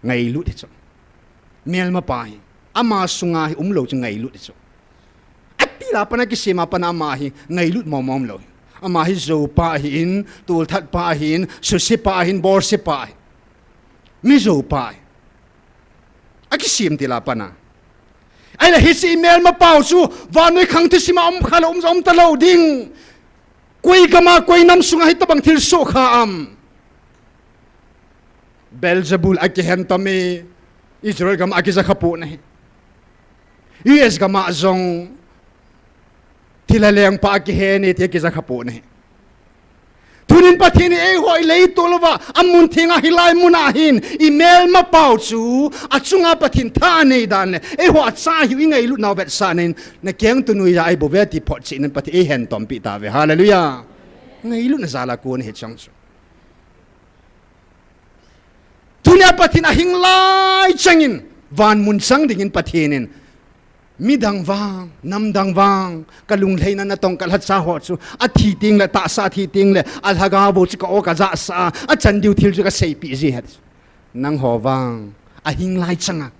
ngailut hi chu. Melmapa hi Ama sunga hi umlou chu ngailut hi chu. Atil a pat a kisem a pat a ama hi ngailut mong mong lou. Ama hi joupa ahin, tolthatpa ahin, susepa ahin, bolsepa ahin. Mi joupa ahi. Akisem til a pat a. Ahile hiche imelmapau chu vannoi khang thusim a um khalou, um, um talou ding. Koi gam a, koi nam sunga hitobang thilsoh kha am? Beelzebul akihen tome, Israel gam a akija khapon ahi. U S gam a jong thilha lengpa akihen e ti akija khapon ahi. Tunin Pathen in eiho ileitol uva, amun theng a hilai mun a hin, imelmapau chu, achunga Pathen tha anei dan le, eiho acha hiu ingailutnau vetsahnan, nakeng tu noiya eibouve ti photchetnan Pathen eihen tompeh tauve. Hallelujah. Ngailutna jal a kon ahi chang chu. Tunia Pathen ahing lai changin, vanmun chang dingin Pathen in, midang vang, namdang vang, kalunglhaina natong kalhacha ho chu, athi tengle, tahsa athi tengle, alhagao chu ka-o kajahsah a, achan diu thil chu kaseipeh ji ahi. Nangho vang, ahing lai changa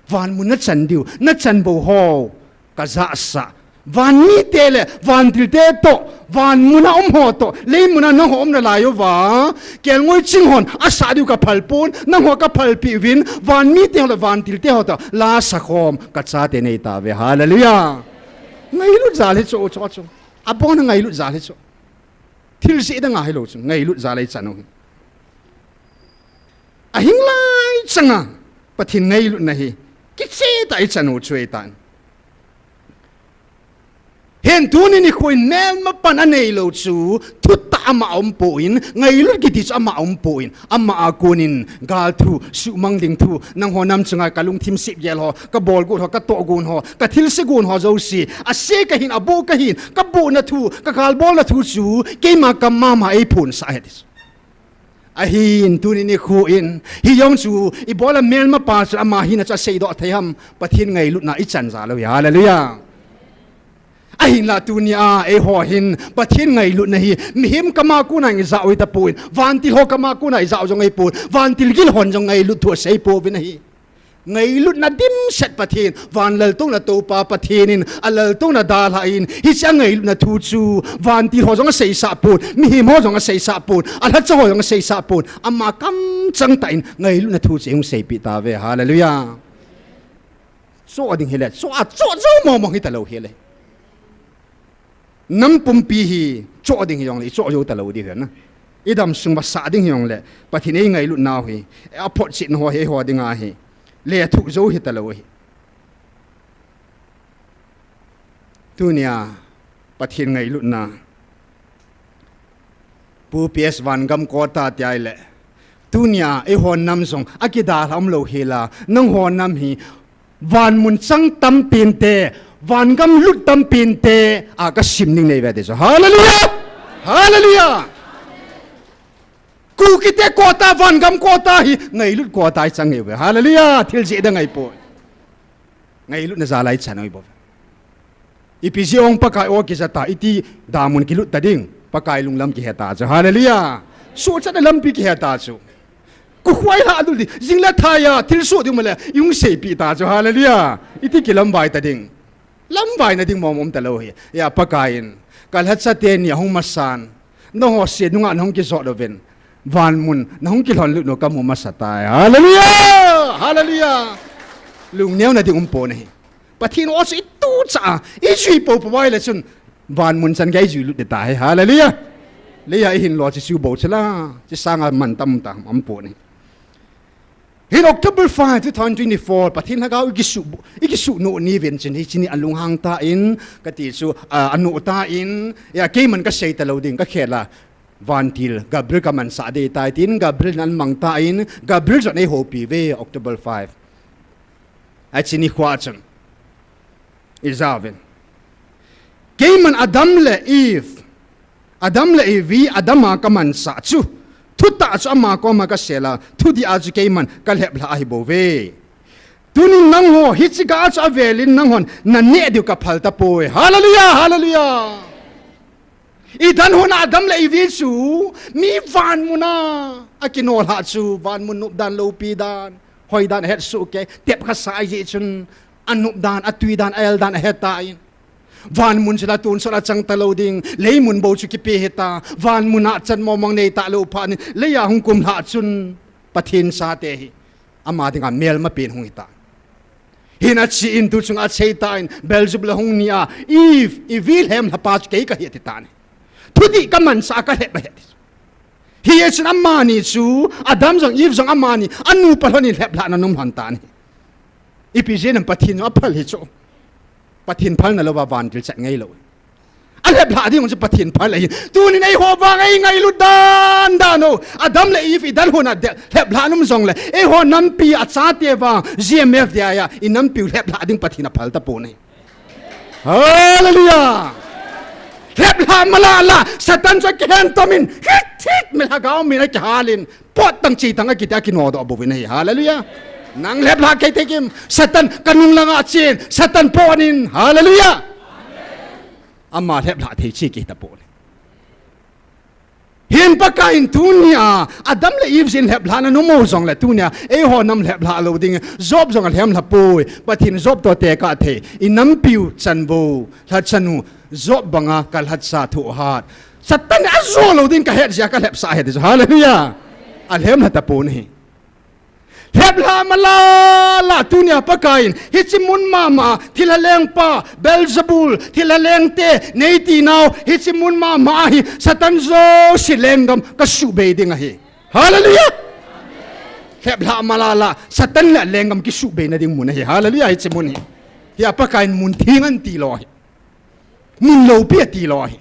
vanmun nachan diu, nachan bou ho kajahsah. Vanmite le vantilte toh, vanmun a um ho toh, leimun a nangho um nalai uva, kelngoi ching hon asah diu kaphalpon, nangho kaphalpeh uvin, vanmite ho le vantilte ho toh la sakhom kachate neitauve. Hallelujah. Ngailut jal hi chu, chu, chu. Abona ngailut jal hi chu. Thil jeh dang ahilou chu, ngailut jal a ichan u hi. Ahing lai changa Pathen ngailutna hi kicheh tah a ichan u chu ahitan. Hin tuni nikho in melmapan aneilou chu thutah ama aumpoi, ngailut kiti chu ama aumpoi. Ama a konin gal thu, suhmang ding thu, nangho nam chunga kalungthim sepgel ho, kabolgot ho, katohgon ho, kathilse gon ho jouse, ase kahin, aboh kahin, kabohna thu, kagalbolna thu chu keima kam mama eiphonsah ahi ti chu. Ahin tuni nikho in, hijong chu ibola melmapa chun ama hina chu aseidoh thei ham, Pathen ngailutna ichan jal u hi. Hallelujah. Ahinla tunia eiho hin Pathen ngailutna hi mihem kama kona ijah u ahitapon, vantil ho kama kona ijah u jong ahipon, vantil gil hon jong ngailut thu aseipouvin ahi. Ngailutna dimset Pathen, van laltouna toupa Pathen in alaltouna dalhan, hiche angailutna thu chu vantil ho jong aseisah pon, mihem ho jong aseisah pon, alhacha ho jong aseisah pon, ama kamchang tah in ngailutna thu chu eihung seipeh tauve. Hallelujah. Choh ding hile choh a, choh jou mong mong hitalou hile. Nam pumpi hi choh ding hijongle ichoh jou talou diu ahi na. Idam sung uva sah ding hijongle Pathen in eingailut nau hi, aphotchetna ho hi eiho dinga hi lethuh jou hitalou ahi. Tunia Pathen ngailutna, Pu P S vangam quota ti ahile, tunia eiho nam jong akidalha umlou hela, nangho nam hi vanmun chang tampin te, vangam lut tampin te a kasim ding neiuve ti chu. Hallelujah! Hallelujah! Kukite quota, vangam quota hi ngailut quota ichang uve. Hallelujah! Thil jeh dang ahipoi. Ngailutna jal a ichan u ahibouve. Ipi jeh ong Pakai o kijata, iti damun kilut ta ding, Pakai lunglam kihe ta chu. Hallelujah! Suhchatna lampi kihe ta chu. Kukhuai lha dul ding, jing le thaiya thilsoh ding um le ihung seipeh ta chu. Hallelujah! Iti kilamvai ta ding. Lamvaina ding mong mong talou hi. Hia Pakai in, kalhacha teni ahung masan, nangho se nunga nahung kijot uvin, vanmun nahung kilhonlut u kamu masa tai. Hallelujah! Hallelujah! Lungneona ding umpon ahi. Pathen o chu ituchah a ijui poupou uva ahile chun, vanmun chan gei ijuilut ding tahi. Hallelujah! Leiya ihin lo chu chu bou chu la, chu sanga man tam ta umpon ahi. Hin October five, two thousand twenty-four, Pathen Lhagao ikisuh, ikisuh noh ni uvin chun, hiche ni alunghang tan, kati chu, a, anoh tan, hia keiman kasei talou ding, kakhel a, vantil Gabriel kamansah ding tai tin, Gabriel in amang tan, Gabriel jong eihoupi uve, October five. Hiche nikho chun. Ijauvin. Keiman Adam le Eve, Adam le Evi, Adam a kamansah chu, thutah chu ama koma kasel a, thudih a chu keiman kalheplhah ahibouve. Tunin nangho, hiche gah chu avelin nanghon naneh diu kaphal tapoi. Hallelujah, hallelujah. Eden hon a Adam le Evi chu, mi vanmun a akinolhah chu, vanmun nopdan, loupidan, hoidan ahetsoh kei, tepkhasa ahijeh chun, Anop dan, atui dan, a-el dan ahetan. Van mun chu la tonsot a chang talou ding, lei mun bou chu kipe hita, van mun a chan mong mong nei talou phat in, lei a hung kum lhah chun, Pathen chate hi, ama dinga melma pen hung hita. Hin achi in tu chunga asei tan, Beelzebul ahung ni a, Eve, i vi lhemlha pa chu kei kahi ati tan. Thudih kaman sa a kalhep ahi ati. Hichun amani chu, Adam jong Eve jong amani, anu pa lhon in lheplhah na um lhon tan. Ipi jeh ham Pathen jong aphal hi chu. Pathen phalna louva vantil chat ngai lou. Alheplhah ding chu Pathen phal ahi. Tunin eiho vang eingailut dan dan u. Adam le Eve idalhun a de, lheplhah um jongle. Eiho nampi a chate vang, G M F dia ya, i nampiu lheplhah ding Pathen aphal tapon ahi. Hallelujah. Lheplhah mala la, Satan chu akihen tomin, hit, hit, mi lhagao min akihalin, pot tang chi tang akiti akinodoh bouvin ahi. Hallelujah. Nang lheplhah kei thei kim, Satan kanung langa chen, Satan ponin. Hallelujah. Ama lheplhah thei chi kei tapon ahi. Hin Pakaiyin tunia, Adam le Eve jin lheplhah na um u jongle tunia, eiho nam lheplhah lou ding, Job jong alhemlha poi, Pathen Job toh tekah thei, i nampiu chan bou, lhachan u, Job banga kalhacha thohhat. Satan in ajo lou ding kahet jeh a kalhepsah ahi ti chu. Hallelujah. Alhemlha tapon ahi. Lheplhah mala la tunia Pakaiyin, hiche mun mama, thilha lengpa, Beelzebul, thilha lengte, nei tinau, hiche mun mama hi, Satan jouse lenggam kasuhbei ding ahi. Hallelujah! Lheplhah mala la, Satan le lenggam kisuhbeina ding mun ahi. Hallelujah, hiche mun hi. Hia Pakaiyin mun theng ati lou ahi. Mun loupi ati lou ahi.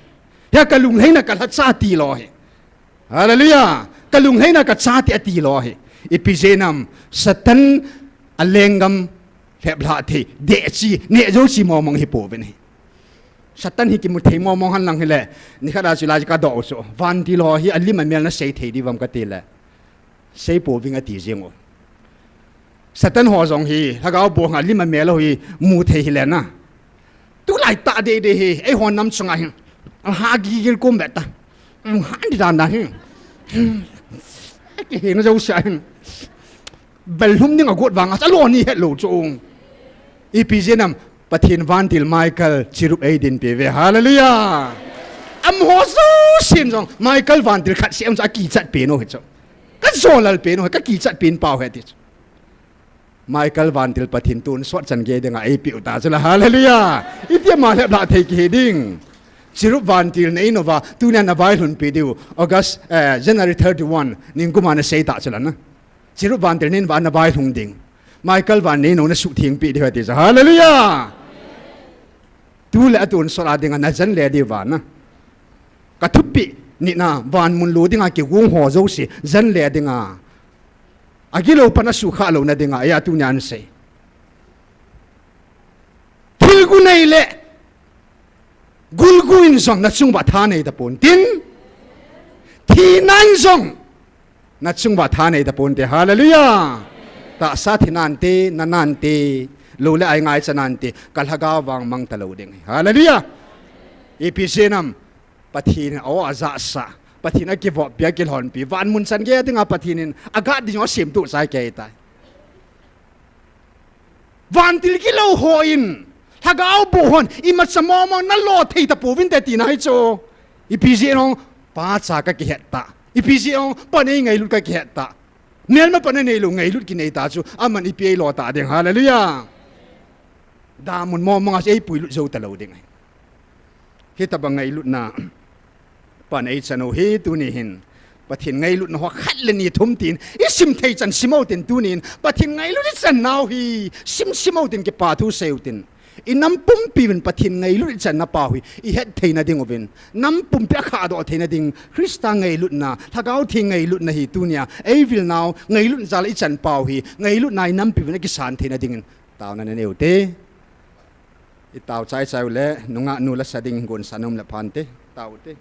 Hia kalunglhaina kalhacha ati lou ahi. Hallelujah. Kalunglhaina kachate ati lou ahi. Ipi jeh ham Satan a lenggam lheplhah thei, deh chi, neh jou chi mong mong hi pouvin ahi. Satan hi kimu thei mong mong hen lang hile, nikhat a chu lai kadoh u chu. Vantil ho hi alim amel nasei thei diu vem kati le. Sei pouving ati jeng u. Satan ho jong hi, lhagao bou a lim amel u hi, mu thei hile na. Tulai tah deh deh hi, eiho nam chunga hin. Aha gigil kum beh ta. Aha di dan dan hin. Kihe na jouse hin. Bel lhum ding agot vang a, alo ni het lou chu. Ipi jeh ham, Pathen vantil Michael Cherub eidinpi uve. Hallelujah. Amaho jousen jong, Michael vantil khat seh a chu akichat pen u hi chu. Kajo lal pen u hi, kakichat pen pau hi ati chu. Michael vantil Pathen tonsot chan gei dinga eipeh u ta chu la. Hallelujah. Iti ama lheplhah thei kihi ding. Cherub vantil nei nou va, tunia navailhun pi diu. August, eh, January thirty-one, nikum a nasei ta chu la na. Cherub vantil nei nou va navailhun ding. Michael van nei nou nasuhtheng pi diu ati chu. Hallelujah. Tu le atonsot a dinga najen le diu va na. Kathupeh nina van mun lo dinga kigong ho jouse jen le dinga. Agilou pan asuhkhah louna dinga, eia tunia nasei. Thilgu nei le, gulgu in jong nachung uva tha nei tapon tin. Thina in jong nachung uva tha nei tapon te. Hallelujah. Tahsa thi nante, na nante, lou le ai ngaicha nante, kalhagao vang mang talou ding. Hallelujah. Ipi jeh ham, Pathen in aw ajahsah, Pathen akivoppi, akilhonpi, van mun chan gei dinga Pathen in agat ding aw asemtoh chai kei tai. Vantil gilou hon, lhagao bou hon, imacha mong mong nalo thei tapouvin te tina hi chu. Ipi jeh ham, pacha kakihet ta. Ipi jeh ham, pan eingailut kakihet ta. Melma pan anei lou ngailut kinei ta chu, aman ipi eilo ta ding. Hallelujah. Damun mong mong a chu eipuilut jou talou ding. Hitobang ngailutna pan eichan u hi tuni hin. Pathen ngailutna ho khat le ni thum tin, isim thei chan sim u tin tuni hin. Pathen ngailut ichan nau hi, sim sim u tin kipa thu sei u tin. Inam pumpi uvin Pathen ngailut ichan na pau hi, ihet theina ding uvin. Nam pumpi akhahdoh theina ding, Christa ngailutna, Lhagao Theng ngailutna hi tunia, eivil nau, ngailut jal ichan pau hi, ngailutna inampi uvin akisan theina dingin. Taona nanei u te. Itao chai chai u le, nungah nu la sa ding gon sa nom le phan te. Tao u te.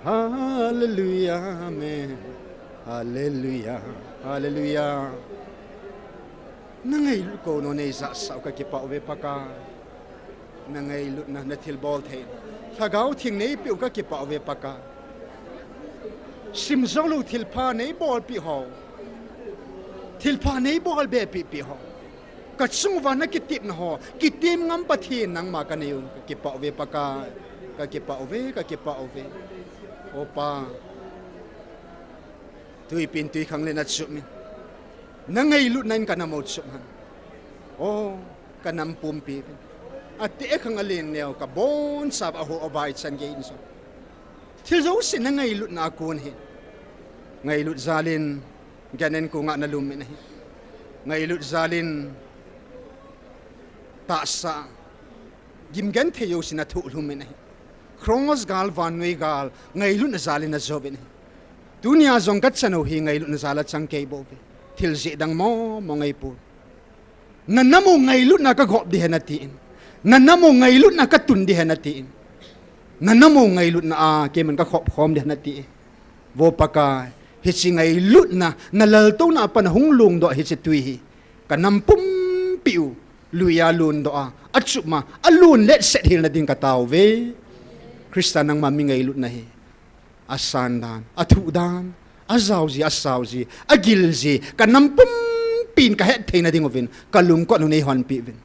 Hallelujah, amen. Hallelujah, hallelujah. Na ngailut kou nau nei jahsah u ka kipah uve Pakai. Na ngailutna, na thilbol thei. Lhagao Theng nei peh u ka kipah uve Pakai. Sim jong lou thilpha nei bolpeh ho. Thilpha nei bol be peh peh ho. Ka chung uva na kitepna ho, kitem ngam Pathen nangma ka nei u, ka kipah uve Pakai, ka kipah uve, ka kipah uve. O Pa, tuipi in tuikhang le na chup in. Na ngailutna in ka nam u chup hen. O, ka nam pumpi uvin. Ateh khang alen neo, ka boncha uva ho avai chan gei in jong. Thil jouse na ngailutna a kon ahi. Ngailut jal in, Ganen kong a na lum in ahi. Ngailut jal in tahsa, gimgenthei jouse na thohlhum in ahi. Cross gal, vannoi gal, ngailutna jal in na jou in ahi. Tunia jong ka chan u hi ngailutna jal a chang kei bou ve. Thil jeh dang momo ngai poi. Na nam u ngailutna ka gop ding ahi na tin. Na nam u ngailutna ka tun ding ahi na tin. Na nam u ngailutna a keiman ka khop khom ding ahi na tin. Vo Pakai, hiche ngailutna, na laltouna a pat na hung lungdoh hiche tui hi. Ka nam pumpi u, lui a lundoh a, achup ma, alun letset hel na ding ka tao uve. Christa nangma mi ngailutna hi. Asan dan, athuh dan, ajao ji, asao ji, agil ji, ka nam pumpi in ka hetthei na ding uvin, ka lungkot u nei honpeh uvin.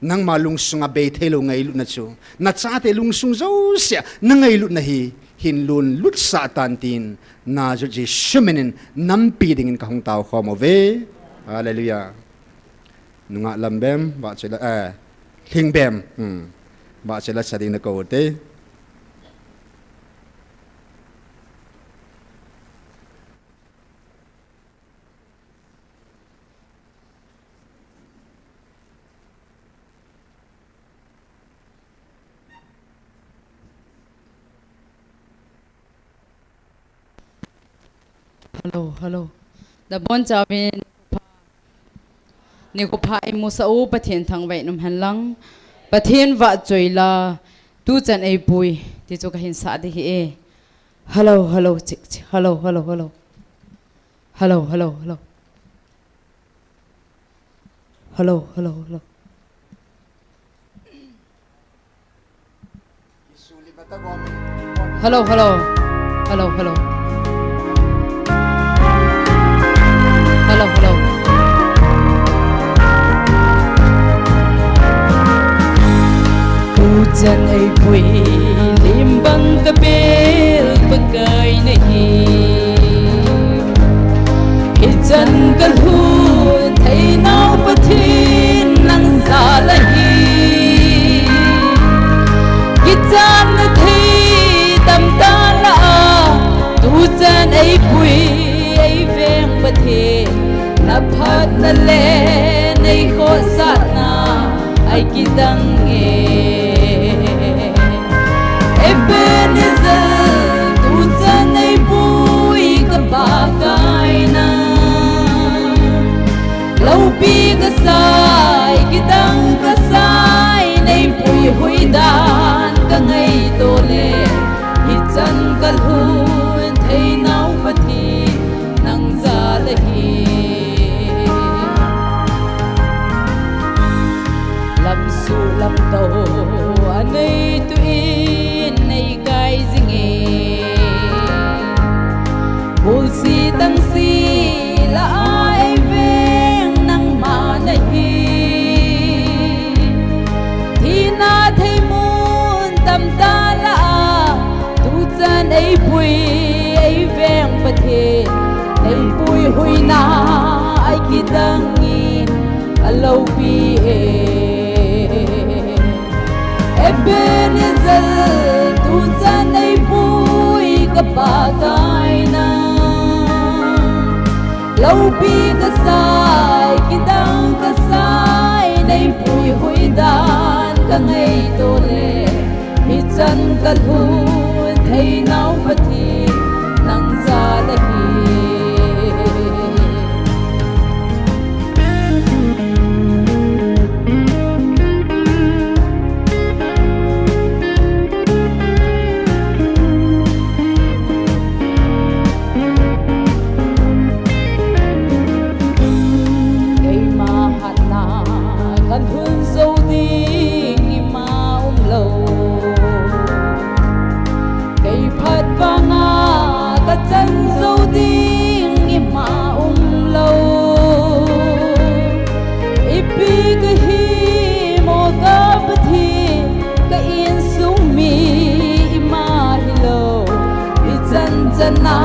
Nangma lungsung a bei thei lou ngailutna chu, na chate lungsung jouse a, na ngailutna hi, hin lun lutsah tan tin, Nazareth Jesu min in, nampi ding in ka hung tao khom uve. Hallelujah. Nungah Lambem, vahchoi la, eh, Lhingbem, hmm. Vahchoi la sa ding na kou u te. Hello, hello. Nabonchauvin nikho pha imusah u Pathen thangvah in um hen lang. Pathen vahchoi la tuchan eipui ti chu kahin sah ding ahi e. Hello, hello, chik, chik. Hello, hello, hello. Hello, hello, hello. Hello, hello, hello. Hello, hello. Hello, hello. Hello, hello. Chan eipui lim bang kabel Pakai nahi. Hichan kalhun theinau Pathen nang jal ahi. Kichatna thei tamtah lah a, tuchan eipui eiveng Pathen, naphatna le neikhohsahna akidang e. Ebenezer, tuchan eipui ka Pakai nang. Loupi kasai, kidang kasai, neipui huidan kangaito le, hichan kalhun theinau Pathen nang jal ahi. Lamsuh lamto anei tuin neikai jing e. Bulsi tangsi lah a eiveng nangma nahi. Thina theimun tamtah lah a, tuchan eipui eiveng Pathen, neipui huina akidang in aloupi e. Ebenezer, tuchan eipui ka Pakai nang. Loupi kasai, kidang kasai, neipui huidan kangaito le, hichan kalhun theinau Pathen nang jal ahi. Keima hatna kalhun jou ding ima umlou. Kei phat vanga kachan jou ding ima umlou. Ipi kahi mo ka Pathen, ka insung mi ima hilou. Hichan chana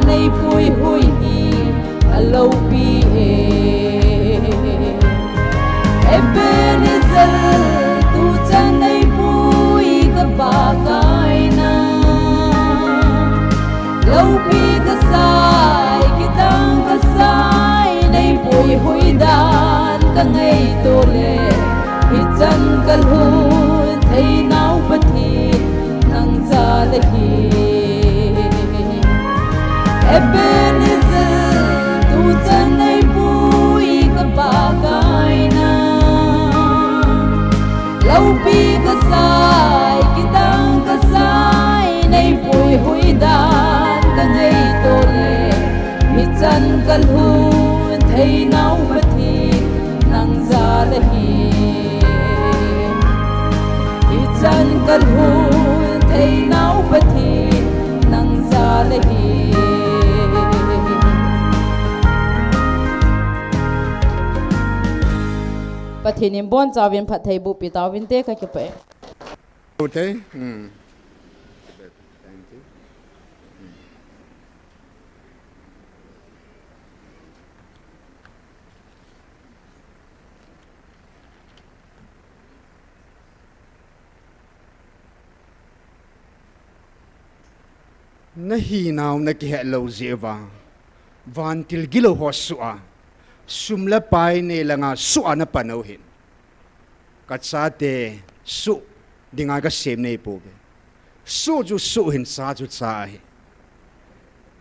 neipui hui hi aloupi e. Ebenezer, tuchan eipui ka Pakai nang. Loupi kasai, kidang kasai, neipui huidan kangaito le, hichan kalhun theinau Pathen nang jal ahi. Ebenezer, tuchan eipui ka Pakai nang. Loupi kasai, kidang kasai, neipui huidan kangaito le, hichan kalhun theinau Pathen nang jal ahi. Hichan kalhun theinau Pathen nang jal ahi. Pathen in bonchauvin phattheiboh peh tauvinte, kakipah e. Okay. Hmm. Nahinau nakihet lou jeh uva, vantil gilou ho soh a, sum le pai nei langa soh a napan u hin. Kachate soh dinga kasem neipouve. Soh chu soh hin, cha chu cha ahi.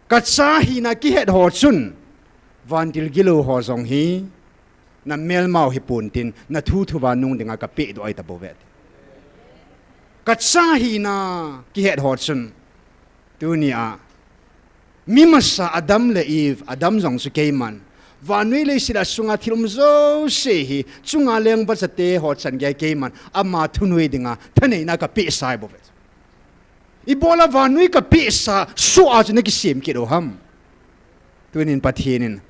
Kacha hina kihet ho chun, vantil gilou ho jong hi, namelmau hiponte, nathuthu vannung dinga kapehdoh ahitabouve. Kacha hina kihet ho chun, tunia, mi masa Adam le Eve, Adam jong chu keiman, vannoi leiset a sunga thil um jouse hi, chunga leng vachate ho chan geiya keiman, ama thunoi dinga thaneina kapehsa ahibouve. Ibola vannoi kapehsa soh a chu nakisem kit u ham? Tunin Pathen in,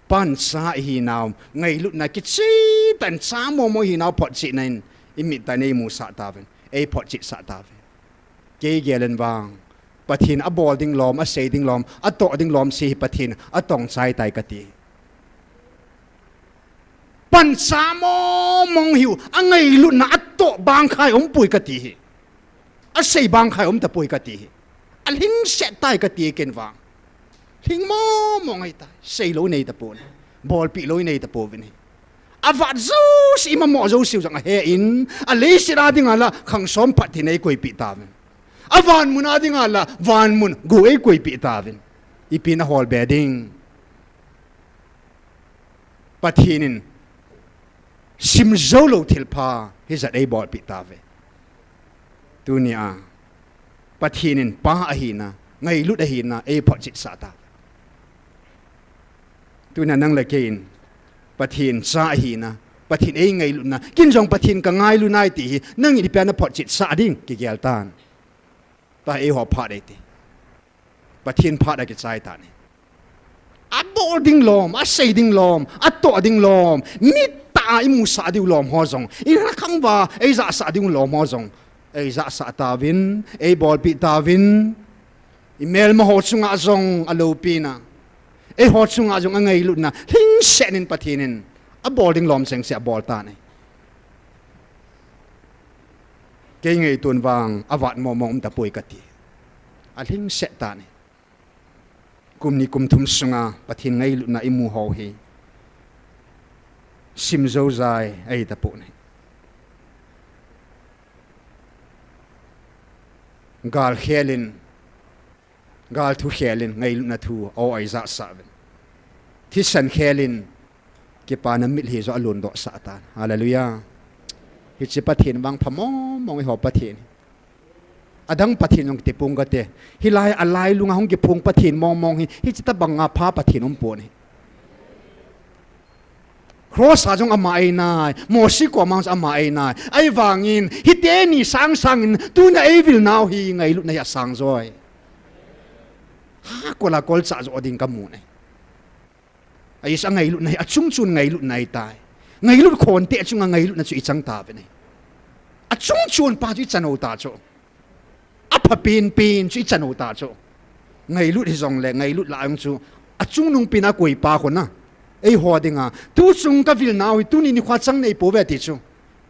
pan cha ihinau, ngailutna kicheh tah in cha momo ihinau photchetna in, imit tah in eimusah tauvin. eiphotchit sah tauve. Kei gel in vang, Pathen abol ding lom, asei ding lom, atoh ding lom se hi Pathen atong chai tai kati. Pancha mong mong hiu, angailutna atoh bang khai umpoi kati hi. Asei bang khai um tapoi kati hi. Alhingset tai kati ken vang. Lhing mong mong ahitai. Sei lou nei tapon. Bolpeh lou nei tapouvin hi. Avat jouse, imamo jouse jong ahe in, aleiset a dinga la khang som phat thei nei koipeh tauvin. Avan mun a dinga la van mun gu ei koipeh tauvin. Ipi na holbe ding. Pathen in simjou lou thilpha hijat eibolpeh tauve. Tunia Pathen in Pa ahina, ngailut ahina eiphotchit sah tauve. Tunia nang le kei in Pathen cha ahina, Pathen eingailutna, ken jong Pathen kangailu nai ti hi nangin ipi a naphotchit sah ding kigel tan. Tua eiho phat eiti. Pathen phat a kichai tan ahi. Abol ding lom, asei ding lom, atoh ding lom, mittah a imusah diu lom ho jong, irakhang uva eijahsah diu lom ho jong eijahsah tauvin, eibolpeh tauvin. Imelma ho chunga jong aloupina, eiho chunga jong angailutna lhingset in Pathen in abol ding lom sengse abol tan ahi. Kei ngaitun vang avat mong mong um tapoi kati. Alhingset tan ahi. Kum ni kum thum sunga Pathen ngailutna imu ho hi simjou jai ahi tapon ahi. Gal khel in, gal thu khel in ngailutna thu aw eijahsah uvin. Thisan khel in kipana mitlhi joh alundoh sah tan. Hallelujah. Hiche Pathen vang pha mong mong eiho Pathen hi. Adang Pathen jong kiti pong kate. Hilai a lailunga hung kiphong Pathen mong mong hi, hiche tobanga pha Pathen umpon ahi. Cross a jong ama einai, Mosi koma jong ama einai. Ahivangin hiteni sang sangin tuna eivil nau hi ngailutna hi asang joi. Hakol a kolchah joh ding kamun ahi. Ahi, angailutna hi achungchon ngailutna ahitai. Ngailut khonte chunga ngailutna chu ichang tauvin ahi. Achungchon pa chu ichan u ta chu. Apha penpen chu ichan u ta chu. Ngailut hijongle ngailut lah a jong chu achungnung pen a koipa khun a, eiho dinga tuchung kavil nau hi tuni nikhoa chang neipouve ti chu,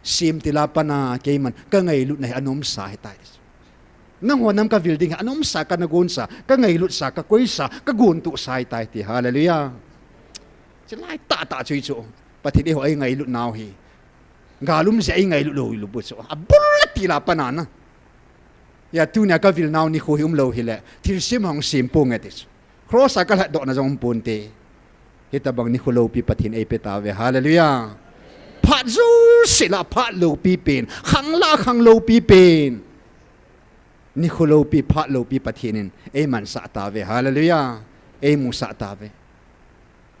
semtil a pat a keiman kangailutna hi anomsa ahitai ti chu. Nangho nam kavil ding hi anomsa, kanagonsa, kangailut sa, kakoisa, kagontoh sa ahitai ti. Hallelujah. Chulai tahtah chu hichu, Pathen eiho eingailut nau hi gal um jeh a eingailut lou hilou bou chu, abul atil a pat a na. Hia tunia kavil nau nikho hi umlou hile thilsem hung sem ponge ti chu. Cross a kalhatdohna jong umponte. Hitobang nikho loupi Pathen eipe tauve. Hallelujah. Phat jouse lah phat loupi pen, khang lah khang loupi pen, nikho loupi, phat loupi Pathen in eimansah tauve. Hallelujah. Eimusah tauve.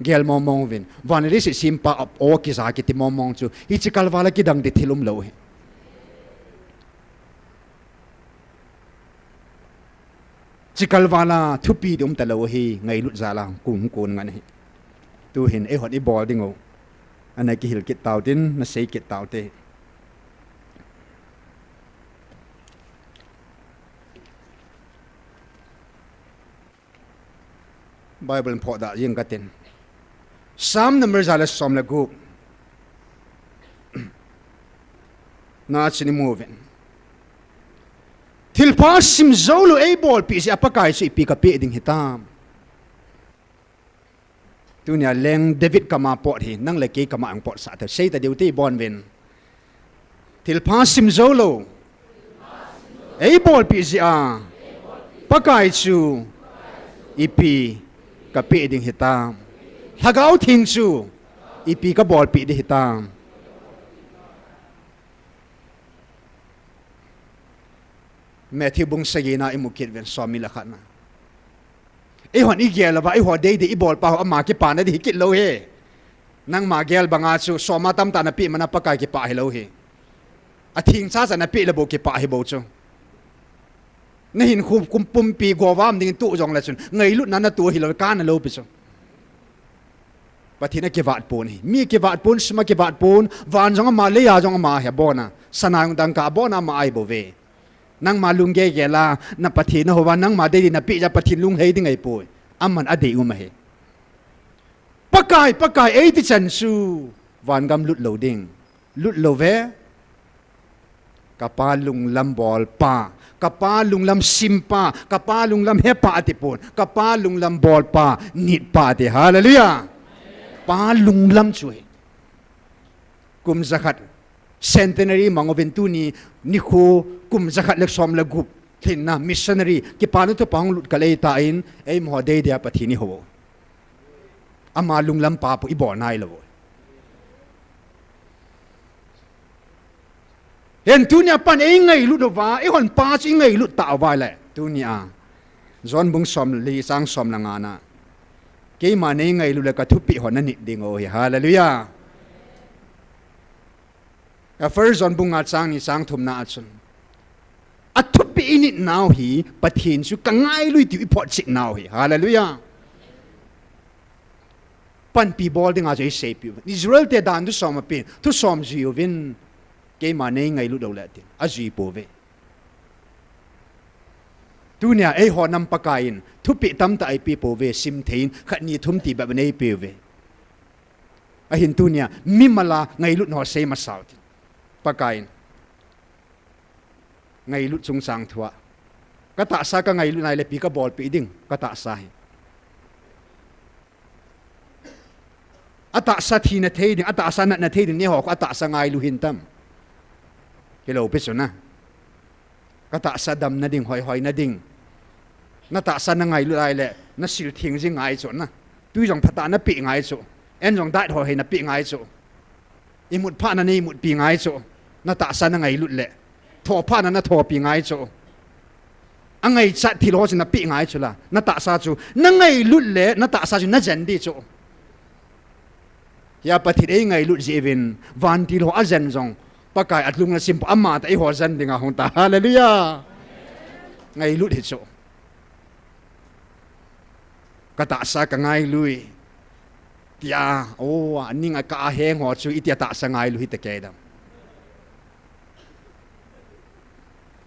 Gel mong mong uvin, van le leiset sempa a aw kija kiti mong mong chu hiche kalval a kidang ding thil umlou ahi. Hiche kalval a thupi ding umtalou ahi, ngailut jal a kon kon ngen ahi. Tuhin eihon ibol dingu ana kihil kit tautin, nasei kit taute. Bible in phohdah jeng katin, Psalm number ja le som le gup na chun imu uvin, thilpha simjoulou eibolpeh jeh a Pakai chu ipi kapeh ding hitam. Tunia leng David kama pot hi nang le kei kama jong potsah thei, seita diu ti, ibon uvin. Thilpha simjoulou eibolpeh jeh a Pakai chu ipi kapeh ding hitam. Lhagao Theng chu ipi kabolpeh ding hitam. Matthew bung sagi na imu kit uvin, som ni le khat na. Eihon igel uva, eiho deidei ibolpa ho ama kipana ding hikit lou ahi. Nangma gel banga chu soma tamtah napeh mana Pakai kipah hilou ahi. Athengcha cha napeh le bou kipah ahibou chu. Nahinkho kum pumpi govam dingin toh jongle chun ngailutna natoh hilou, kana loupi chu. Pathen akivat pon ahi. Mi akivat pon, sum akivat pon, van jong ama, lei a jong ama ahi, abona. Sana jong dangka abona ama ahi bouve. Nangma lunggel gel a, na Pathen naho uva, nangma dei dei napeh jeh a Pathen lunglhai ding ahipoi. Aman adei um ahi. Pakai, Pakai, eiti chan chu, vangam lut lou ding. Lut lou ve. Kapa lunglam bolpa, kapa lunglam simpa, kapa lunglam hepa atipon, kapa lunglam bolpa, nitpa ati. Hallelujah. Pa lunglam chu hi. Kum jakhat, centenary mang uvin tuni, nikho kum jakhat le som le gup lhinna missionary, kipana thupha hung lut kal eitan, eima ho dei dei a Pathen ihou. Ama lunglam pa pu ibol nai lou. Hin tunia pan eingailut uva, eihon pa chu ingailut tauva le. Tunia. John bung som li chang som le nga na. Keima neingailut le kathupeh ho nanit ding u ahi. Hallelujah. A First John bung nga chang ni chang thum na a chun. Athupeh init nau hi, Pathen chu kangailu tiu iphotchet nau hi. Hallelujah. Panpi bol dinga chu eiseipeh u. Israel te dan thusom apen, thusom jui uvin. Keima neingailut lou le tin. Ajui pouve. Tunia eiho nam Pakaiyin, thupeh tamtah eipeh pouve, simtheiyin, khat ni thum ti bep neipeh uve. Ahin tunia, mimal a ngailut ho sei masa u tin. Pakaiyin. Ngailut chungchang thua. Katahsa kangailut nai le ipi kabolpeh ding, katahsa hi. Atahsa thina thei ding, atahsa natna thei ding, neiho khu atahsa ngailu hintam. Hilou pi chu na. Katahsa damna ding, hoihoi na ding. Natahsa nangailut lai le, nasil theng jing ngai chu na. Tui jong phatah napeh ngai chu. An jong diet hoihoi napeh ngai chu. Imut phat na neimutpi ngai chu. Natahsa nangailut le. Tho phat na nathopi ngai chu. Angaichat thil ho chu napeh ngai chu la. Natahsa chu. Nangailut le, natahsa chu najen di chu. Hia Pathen eingailut jeh uvin. Vantil ho ajen jong. Pakai alung na simpu ama ta eiho jen dinga hung ta. Hallelujah. Ngailut hi chu. Katahsa kangailui. Tia, o, aning a ka aheng ho chu, itia tahsa ngailu hita kei dam.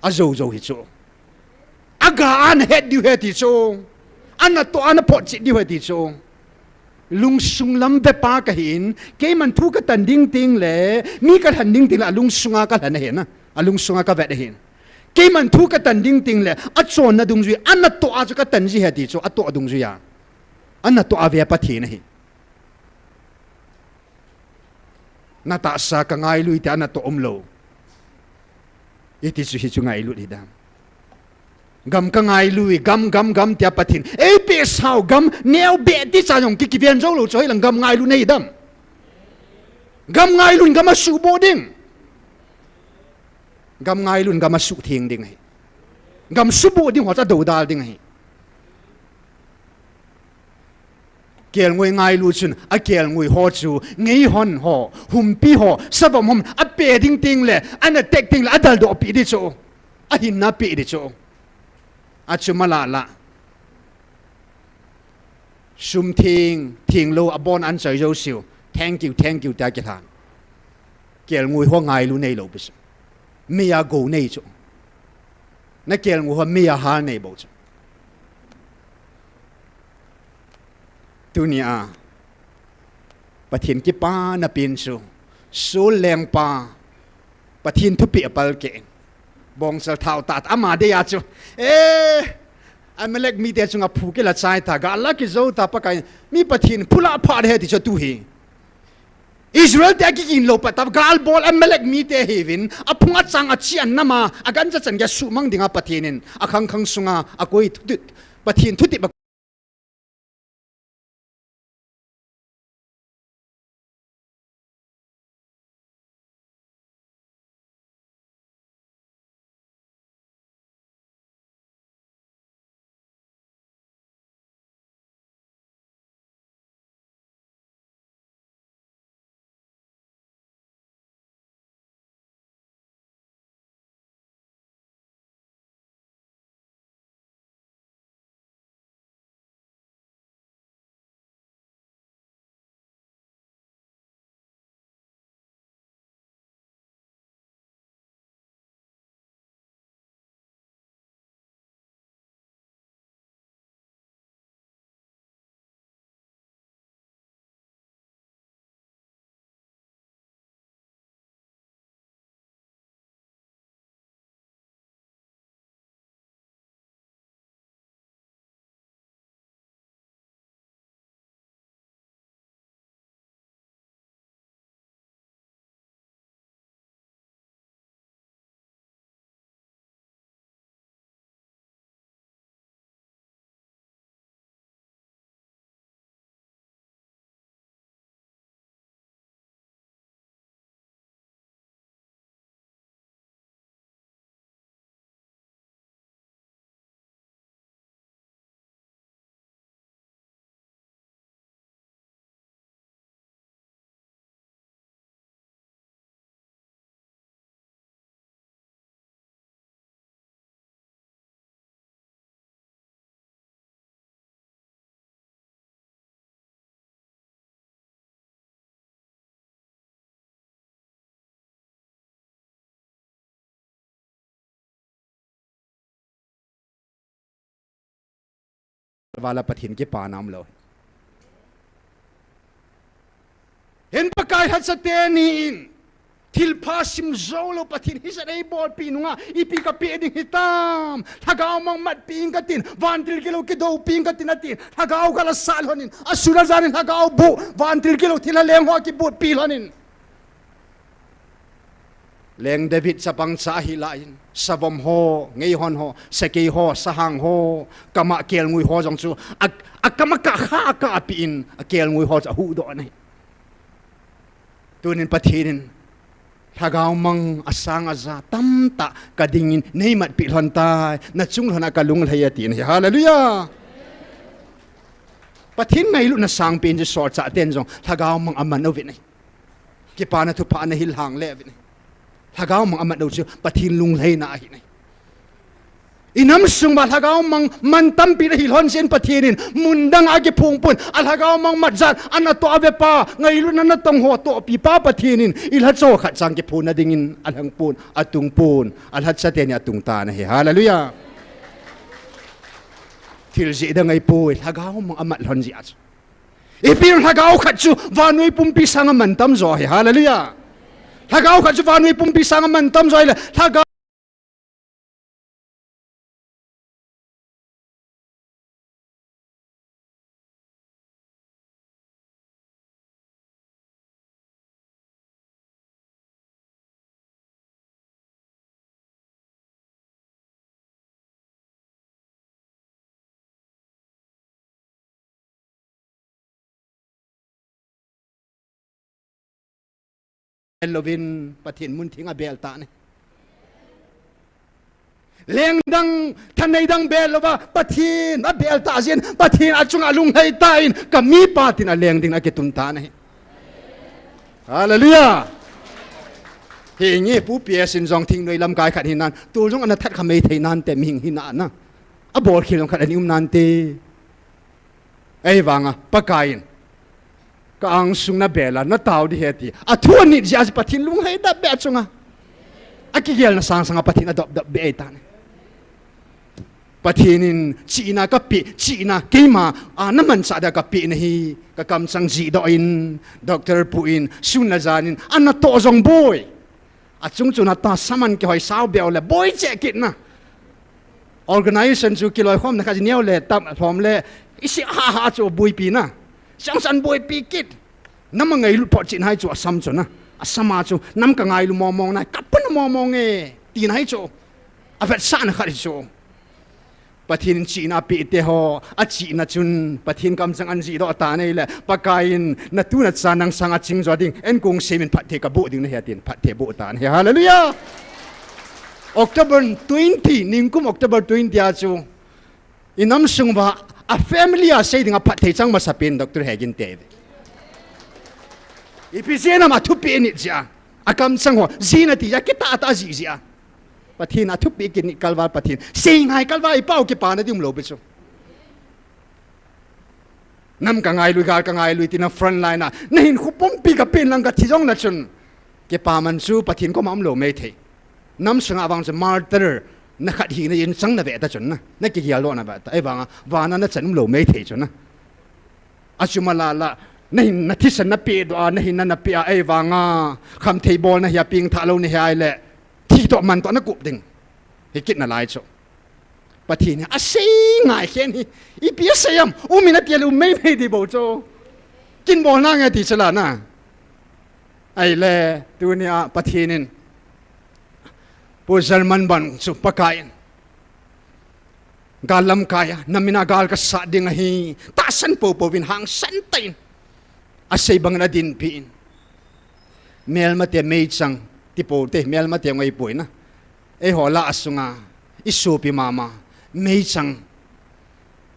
Ajou jou hi chu. Aga ana het diu ahi ti chu. Ana toh ana photchet diu ahi ti chu. Lungsung lam vepa kahin, keiman thu katan ding teng le, mi kalhen ding teng le, alungsunga kalhen ahi na. Alungsunga kavet ahin. Keiman thu katan ding teng le, achonna dungjui, ana toh a chu katan ji ahi ti chu, atoh dungjui a. Ana toh a ve Pathen ahi. Natahsa kangailui tia ana toh umlou. Iti chu hichu ngailut hi dam. Gam kangailui, gam, gam, gam tia Pathen. Eipeh sau gam, neo be ti cha jong ki, kiven jou lou chu hilang gam ngailun ahi dam. Gam ngailun gam asuhboh ding. Gam ngailun gam asuhtheng ding ahi. Gam suhboh ding ho chu adoudal ding ahi. Kelngoi ngailu chun, akelngoi ho chu, ngeihon ho, humpi ho, savom hom, ape ding teng le, ana tek teng le, adaldoh pi di chu. Ahinna pi di chu. Achu malala. Sum theng, theng lou, abon an choi jou siu. Thank you, thank you, tia kilhan. Kelngoi ho ngailu neilou pi chu. Meiya gou nei chu. Nakelngoi ho meiya hal nei bou chu. Tunia, Pathen kipana pen chu, Saul lengpa, Pathen thupeh apalkeh in. Bongsal thao tah, ama dei a chu. Eh, Amalek mite chunga phu kila chai ta, gal la kijou ta, Pakai, mi Pathen phu la pha de ahi ti chu tu hi. Israel te akikin lou pa ta, gal bol Amalek mite hiuvin, aphung achang achi an nama, agancha chan gei a suhmang dinga Pathen in, akhang khang sunga, akoi thu, Pathen thutep a Kalval a Pathen kipana umlou. Hin Pakai lhacha teni in, thilpha simjou lou Pathen hijat eibolpi nunga, ipi kapeh ding hitam. Lhagao mang matpi ing katin, vantil kilou kidoupi ing katin atin. Lhagao khat asat lhonin, asun ajan in lhagao boh, vantil kilou thilha leng ho akibotpi lhonin. Leng David chapang cha ahi lai in, savom ho, ngeihon ho, sakei ho, sahang ho, kama kelngoi ho jong chu, a, akam akah kha akah api in, akelngoi ho chu ahuhdoh in ahi. Tunin Pathen in, lhagao mang asang aja, tamtah kading in, neimatpi lhon tai, nachung lhon a kalunglhai atin ahi. Hallelujah! Pathen ngailutna sangpen chu solchah ten jong, lhagao mang aman uvin ahi. Kipana thupha ana hil hang le uvin ahi. Lhagao mang aman u chu Pathen lunglhaina ahi nai. Inam sung uva lhagao mang man tampi nahi lhon jeh in Pathen in mun dang a kiphong pon, alhagao mang mat jat, anatoh ave pa, ngailutna natong ho tohpi pa Pathen in, ilhacha khat chang kiphong na dingin alhang pon, atung pon, alhacha teni atung tan ahi. Hallelujah. Thil jeh dang ahipoi, lhagao mang amat lhon jeh a chu. Ipi lhagao khat chu vannoi pumpi sanga man tamjo ahi. Hallelujah. Lhagao khat chu vannoi pumpi sanga man tamjo ahile, lhagao Bel louvin Pathen mun theng abel tan ahi. Leng dang, thanei dang bel louva Pathen abel ta jeh in, Pathen achunga alunglhai tan, kamipa tin aleng ding akitun tan ahi. Hallelujah. Hinge Pu P S in jong thingnoi lamkai khat hinan, tu jong ana that kha mei thei nante, mihing hina na. Abolkhel jong khat ani um nante. Ahivanga, Pakai in, ka angsung nabel a, natao ding ahi ti. Athu anit jeh a Pathen lunglhai dap beh achunga. Akigelna sangsanga Pathen adop dap beh ahitan. Pathen in chihna kapeh, chihna keima, a, namanchah dia kapeh nahi, kakamchang jihdoh in, doctor pu in, sun le jan in, anatoh jong boi. Achung chun atahsa man kihoi sao beu le, boi cheh kit na. Organization chu kiloikhomna khat ji neo le, tam, lhom le, isi ha ha chu boipi na. Siang san boipi kit. Nam angailut phot chihna hi chu asam chu na. Asama chu, nam kangailu mong mong na, kapuna mong mong e, tina hi chu. Avetsahna khat hi chu. Pathen in chihna apeh te ho, achihna chun, Pathen kamchang anjihdoh tan ahile, Pakai in, natu nacha nang sanga chingjo ding, enkong sem in phatthei kaboh ding nahi atin, phatthei aboh tan ahi. Hallelujah! October twenty, ningkum October twenty a chu, inam sung uva, a family a sei dinga phatthei chang masapen Doctor Hegin te ve. Ipi jeh ham athupeh nit jeh a, akamchang ho, jina ti jeh a, kitah tah jih jeh a. Pathen athupeh kinit kalval Pathen. Seingai kalval ipau kipana ding umlou pi chu. Nam kangailu, gal kangailu, tina front line a. Nahinkho pumpi kapen lang kathi jong na chun. Kipaman chu Pathen koma umlou mei thei. Nam sunga vang chu martyr, na khat hina in chang nave ta chun na. Nakigel lou nave ta. Ahivanga, vana nachan umlou mei thei chu na. Achu malala, nahin nathisan napeh doh a, nahin na napeh a, ahivanga, khamthei bolna hi apeng tha lou nahi ahile, thi toh man toh nakup ding. Hikit nalai chu. Pathen hi asei ngai khen hi, ipi asei ham, um in ati le um mei mei ding bou chu. Kin bolna nge ti chu la na. Ahile, tunia Pathen in, Pu German bang chu Pakai in. Gal lamkai a, namin a gal kasat ding ahi, tahsan poupou vin hangsan tah in. Asei bangin adinpi in. Melmate meichang, tipou te, melmate ngoi poi na. Eiho lah a sunga, isopi mama, meichang.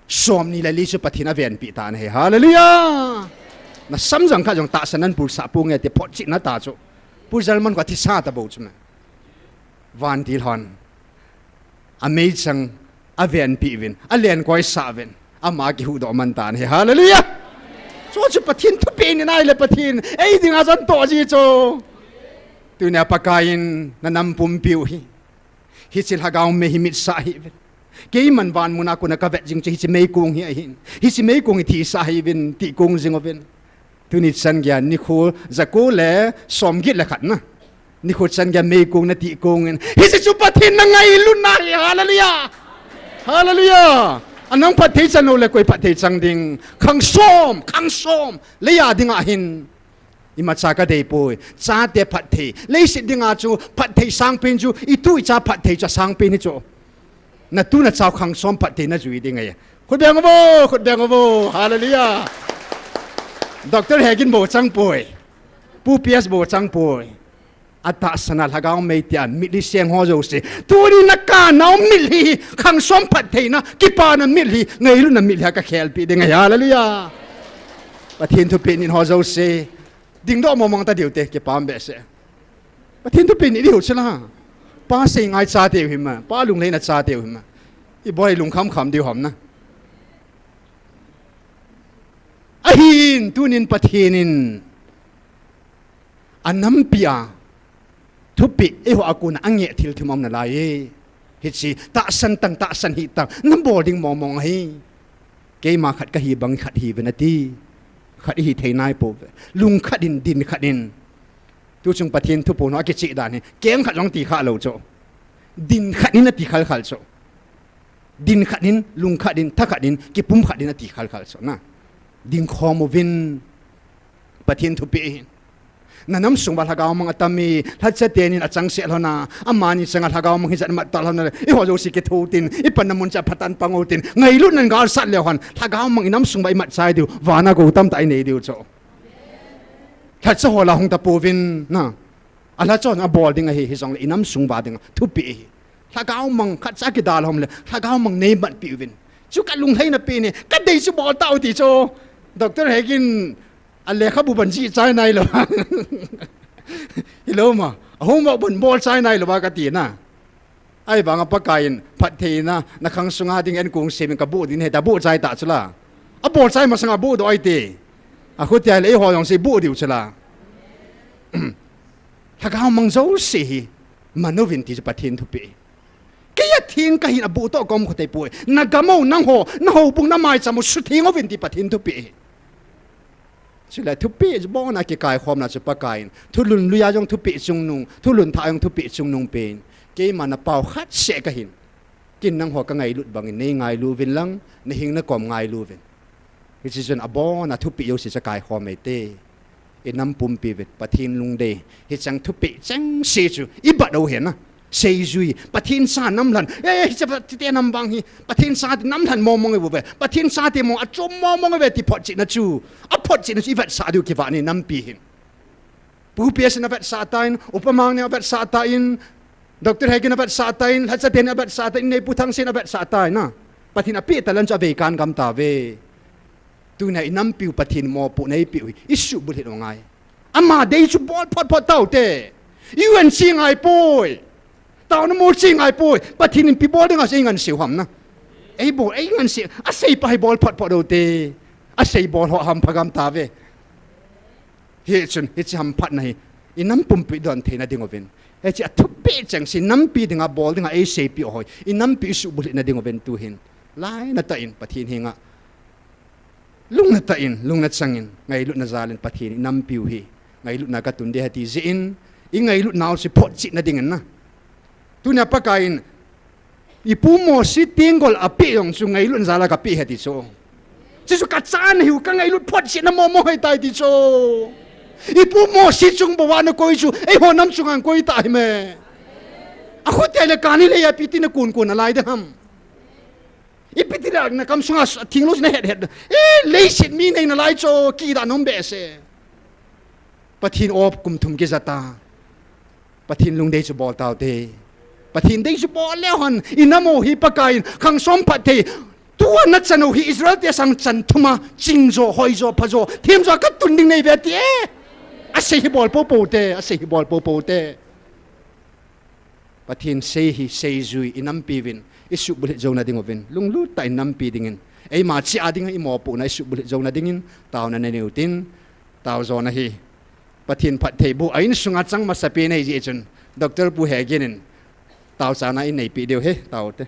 Somni le li chu Pathen avenpi tan ahi. Hallelujah! Nasam jang khat jong tahsan nan pulsah ponge ti photchetna tah chu. Pu German kho athisa tabou chu me. Vantil hon. Ameichang, avenpi uvin, alen koisah uvin, ama kihuhdoh man tan ahi. Hallelujah! Chu chu Pathen thupeh nit ahile Pathen, ei dinga jan toh ji chu. Tunia Pakai in nanam pumpiu hi. Hiche lhagao mei hi mitsah hih uvin. Keiman vanmun a kona kavet jing chu hiche meikong hi ahin. Hiche meikong hi thisa ahiuvin, ti kong jing uvin. Tuni chan geiya nikho jako le somget le khat na. Nikho chan geiya meikong nati kong in. Hiche chu Pathen na ngailutna ahi, hallelujah. Hallelujah. Anang phatthei chan lou le koi phatthei chang ding. Khang som, khang som. Leiya dinga hin. Imacha kadei poi. Chate phatthei. Leiset dinga chu phatthei sangpen chu. Itu icha phatthei chu asangpen hi chu. Natu nachao khang som phatthei najui ding ahi. Khut beng uvo, khut beng uvo. Hallelujah. Doctor Hegin bou chang poi. Pu P S bou chang poi. Atahsan a lhagao mei tia mitlhi seng ho jouse. Tuni nakanau mitlhi, khang som phattheina, kipana mitlhi, ngailutna mitlhi a kakhelpi ding ahi. Hallelujah. Pathen thupeh nit ho jouse. Dingdoh mong mong ta diu te, kipah behseh. Pathen thupeh nit diu chu la. Pa sei ngai chate u hi ma, pa lunglhaina chate u hi ma. Iboi lungkham kham diu ham na. Ahin, tunin Pathen in anampi a thupeh eiho a kona angeh thil thum aum nalai e. Hiche tahsan tang, tahsan hih tang, nabol ding mong mong ahi. Keima khat kahi bang khat hiuvin ati. Khat ihi thei nai pouve. Lungkhat in, dinkhat in. Tuchung Pathen thuphon ho akicheh dan hi keng khat jong ti kha lou chu. Dinkhat in ati khal khal chu. Dinkhat in, lungkhat in, thakhat in, kipumkhat in ati khal khal chu na. Dingkhom uvin. Pathen thupeh hi. Nanam sung uva lhagao mang atam e, lhacha tenin achangseh lhon a, amani changa lhagao mang hijat mat ta lhon a, eiho jouse kitho tin, ipanna mun cha phatah in pang utin, ngailutnan galsat leu hen, lhagao mang inam sung uva imat chai diu, vana gou tamtah inei diu chu. Lhacha ho la hung tapouvin, na. Alhacha hon abol ding ahi, hijongle inam sung uva dinga thupeh ahi. Lhagao mang khatcha kidalhom le, lhagao mang neimatpi uvin. Chu kalunglhaina pen e, kadei chu bol tau ti chu. Doctor Hegin, alekhabu ban jih chai nailou. Hilou ma, a homework ban bol chai nailou va kati na. Ahivanga Pakaiyin, phattheina, nakhang sunga ding enkong semin kabuh ding ahi tia buh chai ta chu la. Abol chai masanga buhdoh ahi ti. Akhutia le eiho jong sei buh diu chu la. Lhagao mang jouse hi, man uvin ti chu Pathen thupeh. Kei atheng kahin abuh toh kaum kha thei poi. Nagam u, nangho, nahoubung, namaicham u, sutheng uvin ti Pathen thupeh. Chule thupeh chu abona kikaikhomna chu Pakaiyin. Thulhun luiya jong thupeh chungnung, thulhun thah jong thupeh chungnung pen. Keima napao khat seh kahin. Ken nangho kangailut bangin neingailu uvin lang, nahing nakom ngailu uvin. Hiche chun abona thupeh jouse chu akaikhom eite. Inam pumpi uvin, Pathen lungdei. Hichang thupeh chengse chu, ibat u hina. Seijui, Pathen cha namlhen. Eh, hiche chate nam vang hi, Pathen chate namlhen mong mong iuve. Pathen chate mong achom mong mong iuve ti photchetna chu. Aphotchetna chu ivetsah diu kivah e nampi hin. Pu P S in avetsah tan, Upa Mang in avetsah tan, Doctor Hegin avetsah tan, lhachaten avetsah tan, ineipu Thangsen avetsah tan na. Pathen apeh talent chu aveikan gam tauve. Tunia inampiu Pathen mopohna eipeh u hi, isuhbulhit u ngai. Ama dei chu bol phot phot taute. U N C ngai poi. Taona mol chu ngai poi. Pathen in ipi bol dinga chu eingansei u ham na. Eibol, eingansei. Asei pa hi bol phot phot ute. Asei bol ho ham pha gam tauve. Hichun, hiche hamphatna hi, inam pumpi don theina ding uvin. Hiche athupeh chengse nampi dinga bol dinga eiseipeh u hi, inampi isuhbulhitna ding uvin tuhin. Lainatah in, Pathen henga. Lungnatah in, lungna changin, ngailutna jalin Pathen inampiu hi. Ngailutna katun ding ahi ti jeh in, ingailutnau chu photchetna dingin na. Tunia Pakaiyin, ipu Mosi tenggol apeh jong chu ngailutna jala kapeh ahi ti chu. Chuchu kachanu hiu kangailut photchetna mong mong ahitai ti chu. Ipu Mosi chung bouva nakoi chu, eiho nam chunga nakoi ta hi me. Akhutia le kani le ipi ti nakon kon nalai ding ham. Ipi ti le nakam sunga thinglou chu nahet het. Eh, leiset mi nei nalai chu, kida nom behseh. Pathen o kum thum kijata. Pathen lungdei chu bol taute. Pathen dei chu bol leu hen, inam u hi Pakaiyin, khang som phatthei. Tua nachan u hi Israel te sang chan thuma, chingjo, hoijo, phajo, themjo katun ding neiuve ti e. Asei hi bol popo ute, asei hi bol popo ute. Pathen sei hi, seijui, inampiuvin, isuhbulhit jouna ding uvin, lunglut tah in nampi dingin. Eima cheh a dinga imopohna isuhbulhit jouna dingin, taona nanei utin, taojona hi. Pathen phattheiboh, a insunga chang masapen ahi jeh chun, Doctor Pu Hegin in, taochana ineipi diu ahi, taote.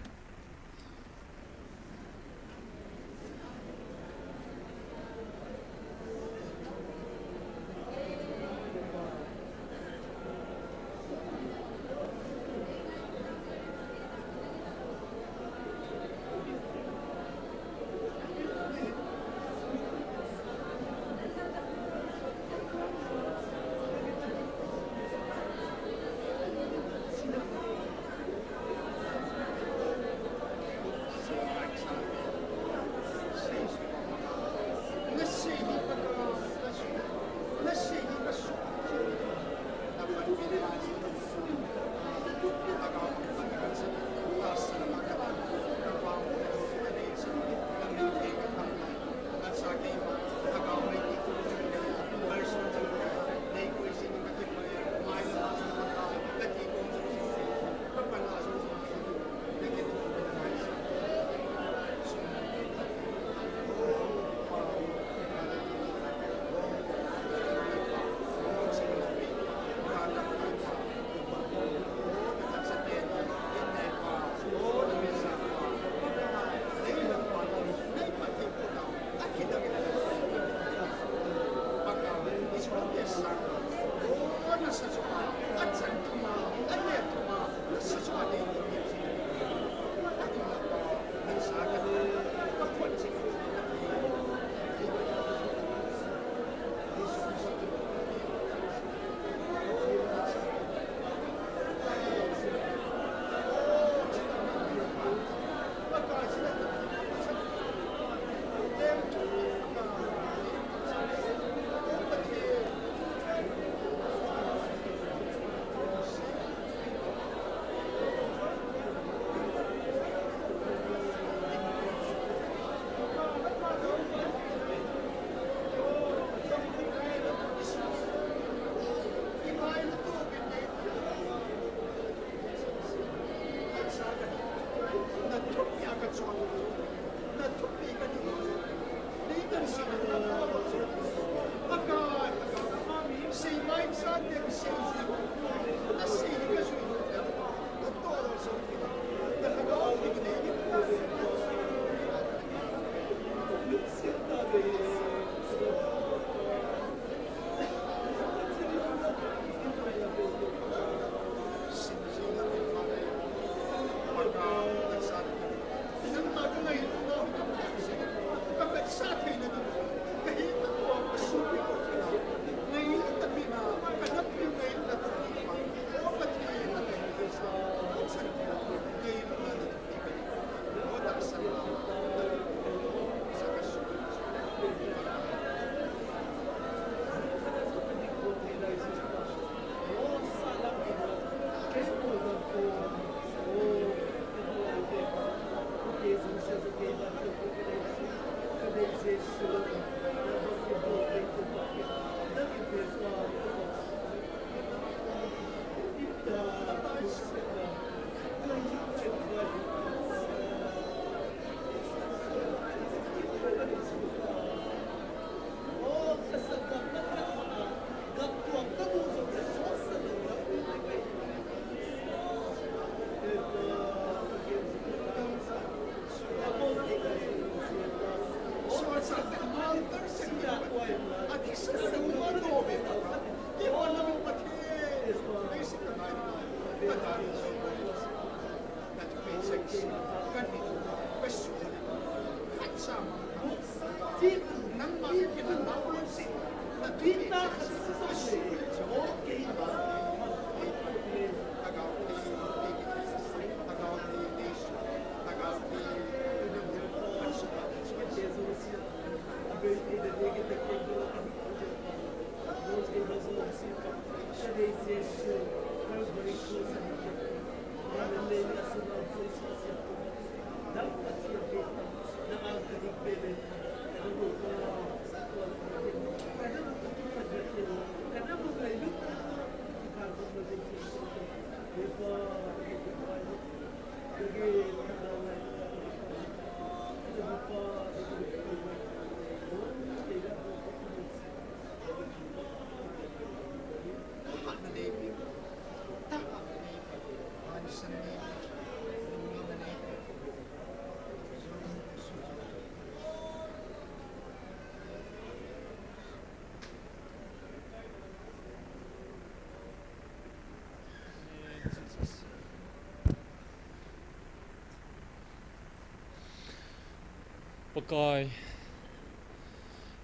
Pakai,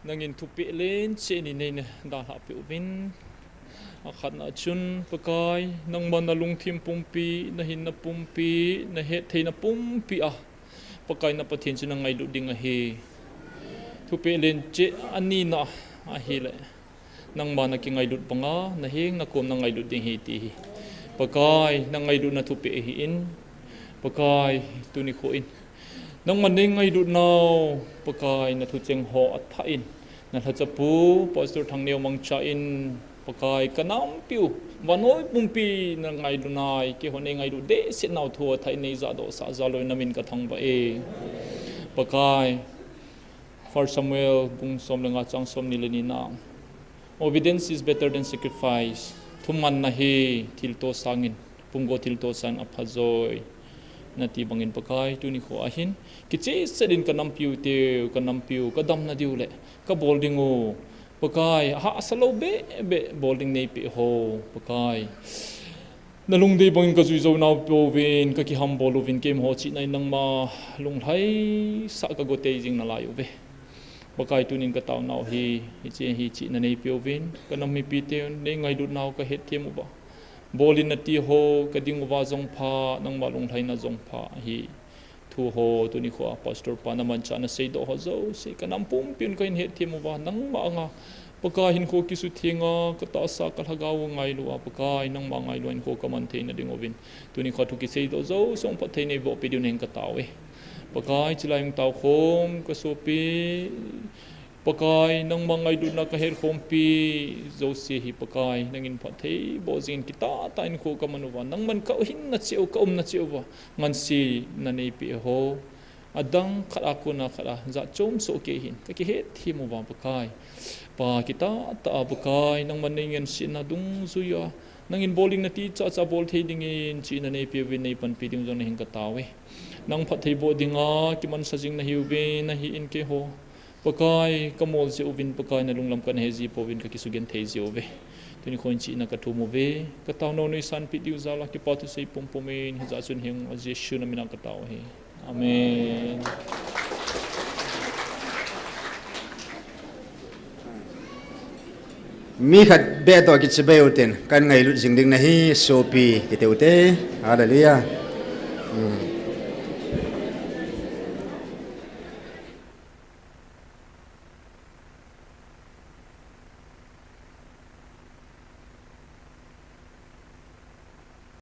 nangin thupeh lencheh ni neina dalhah peh uvin. Akhatna chun, Pakai, nangma nalungthim pumpi, nahinna pumpi, nahettheina pumpi a, Pakai na Pathen chu nangailut ding ahi. Thupeh lencheh anina ahile, nangma nakingailut banga, nahenga kom nangailut ding ahi ti hi. Pakai, nangailutna thupeh ahin. Pakai, tuni kho in. Nangman neingailut nau, Pakai, nathucheng ho athah in. Nalhachapu, Pastor Thangneo mangcha in, Pakai, kanampiu, vannoi pumpi nangailut nai, keiho neingailut dehset nau thu athah in neijahdohsah jal uvin namin kathangvah e. Pakai, First Samuel bung som le nga chang somni le ni na. Obedience is better than sacrifice. Thumanna hi thilto sangin, pumgo thilto sangin aphajoi. Nati bangin Pakai, tuni kho ahin. Kichehsel in kanampiu teu, kanampiu, kadamna diu le, kabol dingu. Pakai, ahahsa lou beh beh bol ding neipeh ho, Pakai. Nalungdei bangin kajui jou nau pouvin, kakihambol uvin, keima ho chihna in nangma lunglhaisah kago tei jing nalai uve. Pakai, tunin kataonau hi, hiche hi chihna neipeh uvin, kanam mipite'n neingailutnau kahetthem uva, bol in nati ho kading uva jong pha, nangma lunglhaina jong pha hi. Thu ho tuni khoa Pastor pa namanchah naseidoh ho jouse, kanam pumpi'n kahin hetthem uva, nangma anga, Pakai, hinkho kisuthenga, katahsa kalhagao ngailu a, Pakai, nangma ngailu a hinkho kaman theina ding uvin, tuni khoa thu kiseidoh jouse phatthei neiboh peh diu nahin katao e. Pakai, chulai hung taokhom kasopi, Pakai, nangma ngailutna kahetkhompi jouse hi, Pakai, nangin phatthei boh jingin, kitahtah in hinkho kaman uva, nangman kahinna cheh u, kaumna cheh uva, ngansena neipeh ho, adang khat a kona khat a jat chom soh kei hin, kakihetthem uva, Pakai. Pa kitahtah a, Pakai, nangman neingansena dungjuiya, nangin bol ding nati chacha bol thei dingin chihna neipeuvin, neipanpi ding jong nahin katao e. Nang phatthei boh dinga kimansa jing nahiuve, nahin keiho, Pakai, kamol jeh uvin, Pakai, nalunglam kana he ji pouvin, kakisugenthei ji uve. Tuni khoin chihna kathum uve, kataonau neisanpeh diu jal a kipa thusei pumpum in hijat chun hing, Jesu namina katao ahi. Amen. Mi khat beh toh kichibai utin, kan ngailut jing ding nahi, sopi kiti ute. Hallelujah. Hmm.